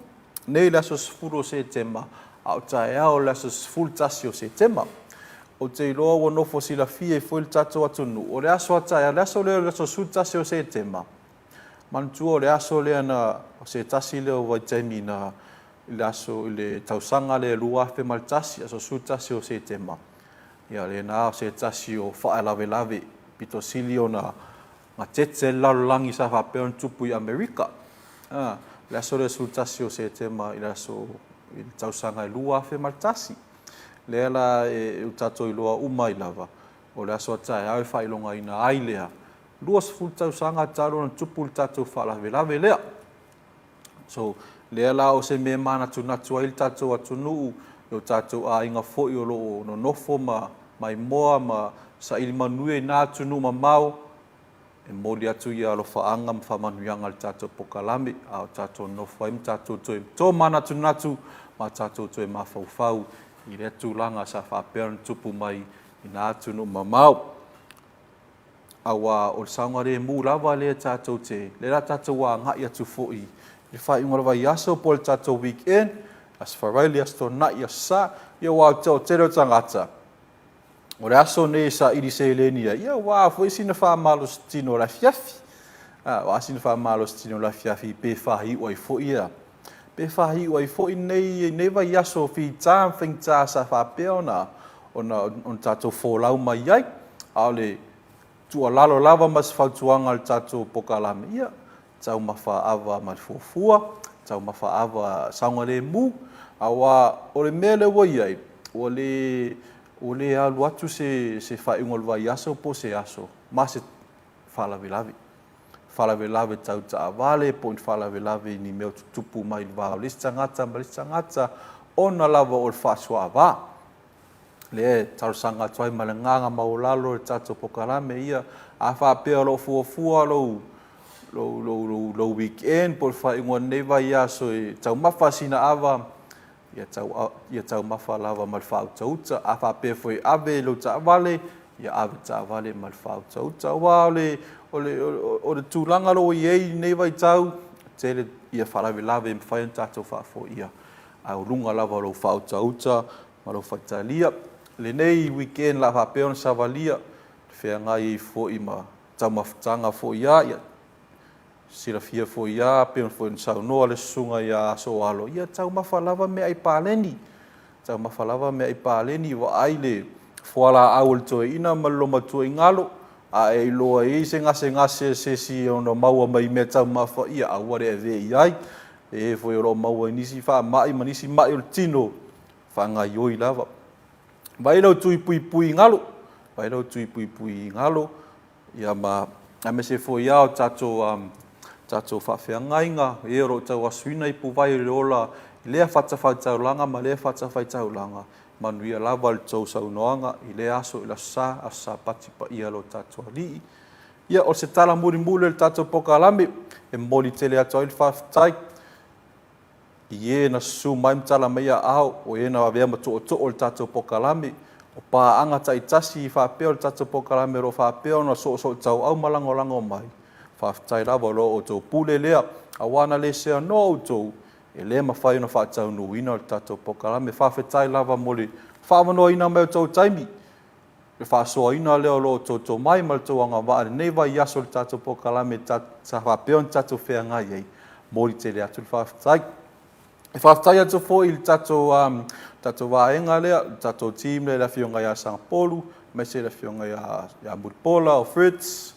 nei le aso 10 o Setema, a o taeao o le aso 11 o Setema. Ou te iloa ua nofo silafia ai foi le tatou atunuu, o le aso a taeao, le aso lea o le aso 11 o Setema, manatua o le aso lea na, o se tasi lea o vaitaimi na, i le aso, i le tausaga lea 2001, aso 11 o Setema, ia lena o se tasi o faalavelave pito sili ona gatete ai le lalolagi sa faapea ona tupu i Amerika. A, le aso lea 11 o Setema i le aso i le tausaga e 2001. Lea la e ua tatou iloa uma ai lava, o le aso a taeao e faailogaina ai lea 20 tausaga talu ona tupu le tatou faalavelave lea. So, lea la o se mea e manatunatu ai le tatou atunuu i o tatou aiga foi o lo o nonofo ma maimoa ma saili manuia i na atunuu mamao, e momoli atu ia alofaaga ma faamanuiaga i le tatou pokalame, a o tatou nonofo ai ma tatou toe tomanatunatu ma tatou toe mafaufau i lea tulaga sa faapea ona tupu mai i na atunuu mamao. Aua o le saogalemu lava lea tatou te, lea la tatou agai atu foi i le faaiuga o le vaiaso po o le tatou weekend, Aso Faraile, Aso Toonai, Aso Sa, ia aua o le toatele o tagata, o le aso nei e saili seleni ai, ia aua foi sina faamalositino o le afiafi. Aua sina faamalositino o le afiafi pe faaiu ai foi ia, pe faaiu ai foi nei, nei vaiaso fita ma faigata sa faapea ona, ona, ona tatou folau mai ai. A o le tuualalo lava ma se fautuaga a le tatou pokalame, ia, taumafa ava ma le fuafua, taumafa ava saogalemu, aua o le mea lea ua i ai, ua le, ua le alu atu se, se faaiuga o le vaiaso po o se aso ma se faalavelave. Faalavelave tau taavale po o ni faalavelave i ni mea o tutupu mai i le va o le isi tagata ma le isi tagata, ona lava o le faasuaava. Lea e talosaga atu ai ma le agaga maualalo i le tatou pokalame, ia, a faapea o lo o fuafua lou, lou, lou, lou, lou weekend po o le faaiuga o lenei vaiaso e taumafa sina ava, ia, tau, ia taumafa lava ma le faautauta. A faapea foi e ave lou taavale, ia ave taavale ma le faautauta. Aua o le, o le, o le tulaga o lo o i ai i lenei vaitau, tele ia faalavelave e mafai ona tatou faafoia. A o luga lava o lou faautauta ma lou faitalia. Lenei weekend la faapea ona savalia, feagai ai foi ma taumafataga foi a, ia silafia foi a, pei foi ona saunoa le susuga ia Asoalo, ia taumafa lava meaai paleni, taumafa lava meaai paleni, vaai le fualaau a le toeaina ma le lomatua i galo, a e iloa e i ai se gasegase a se isi e ono maua mai mea taumafa, ia aua le avea i ai. E foi o lo o maua i nisi faamai ma nisi mai o le tino, faagaioi lava. Vaai lau tui puipui i galo, vaai lau tui puipui i galo, ia ma aemaise foi lava o tatou, um, tatou faafeagaiga, e o lo o tauasuina ipuvai o le ola i lea fatafaitaulaga ma lea fatafaitaulaga, manuia lava le tou saunoaga i lea aso i le Aso Sa, Aso Sapati paia lo tatou Alii. Ia, o se tala mulimuli o le tatou pokalame, e momoli tele atu ai le faafetai i e na susu mai ma tala mai aao, o e na avea ma tootoo o le tatou pokalame, o paaga taitasi faapea o le tatou pokalame o lo o faapea ona soosootauau ma lagolago mai. Faafetai lava o lo outou pule lea, aua na le seanoa outou, e le mafai ona faataunuuina le tatou pokalame. Faafetai lava mo le faaavanoaina mai o outou taimi. Le faasoaina lea o lo outou tomai ma le tou agavaa i lenei vaiaso i le tatou polokalame sa faapea ona tatou feagai ai, momoli tele atu le faafetai. E faafetai atu foi i le tatou, um, tatou vaega lea, le tatou team lea, le Afioga ia Sagapolu, aemaise le Afioga ia, ia Mulipola, o Fritz,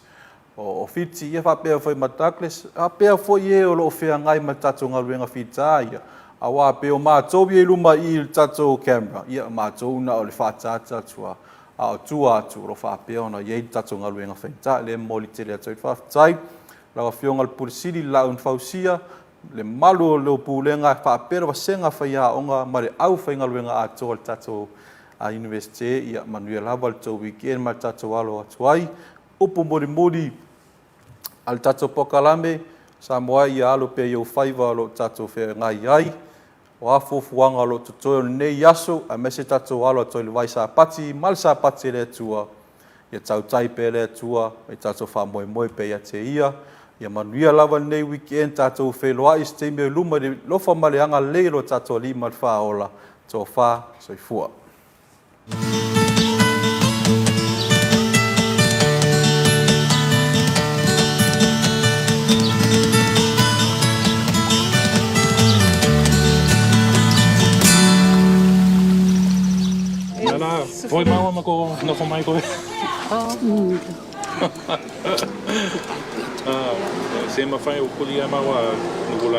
o, o Fiti, ia faapea foi ma Douglas, faapea foi e o lo o feagai ma le tatou galuega fita ia. Aua pei o matou ia i luma i i le tatou camera, ia matou na o le faaataata atu lava, a o tua atu o lo o faapea ona i ai le tatou galuega faigata. Lea e momoli tele atu ai le faafetai lau Afioga i le Pule Sili le Laau na Fausia, le mamalu o le Pulega faapea le vasega faiaoga ma le aufaigaluega atoa o le tatou Iunivesite. Ia manuia lava le tou weekend ma le tatou alo atu ai. Upu mulimuli a le tatou polokalame, Samoa ia alo pea i ou faiva o lo o tatou feagai ai. O a fuafuaga o lo o totoe o lenei aso, aemaise tatou alo atu ai i le vai Sapati ma le Sapati a le Atua, ia tautai pea le Atua ma ia tatou faamoemoe pea ia te Ia. Ia manuia lava lenei weekend, tatou feiloai i se taimi o i luma i le alofa ma le agalelei o lo tatou Alii ma le Faaola. Tofa. Soifua. Nana, foi maua ma ko nofo mai koe. Se mawhai o kuli a maua nukula.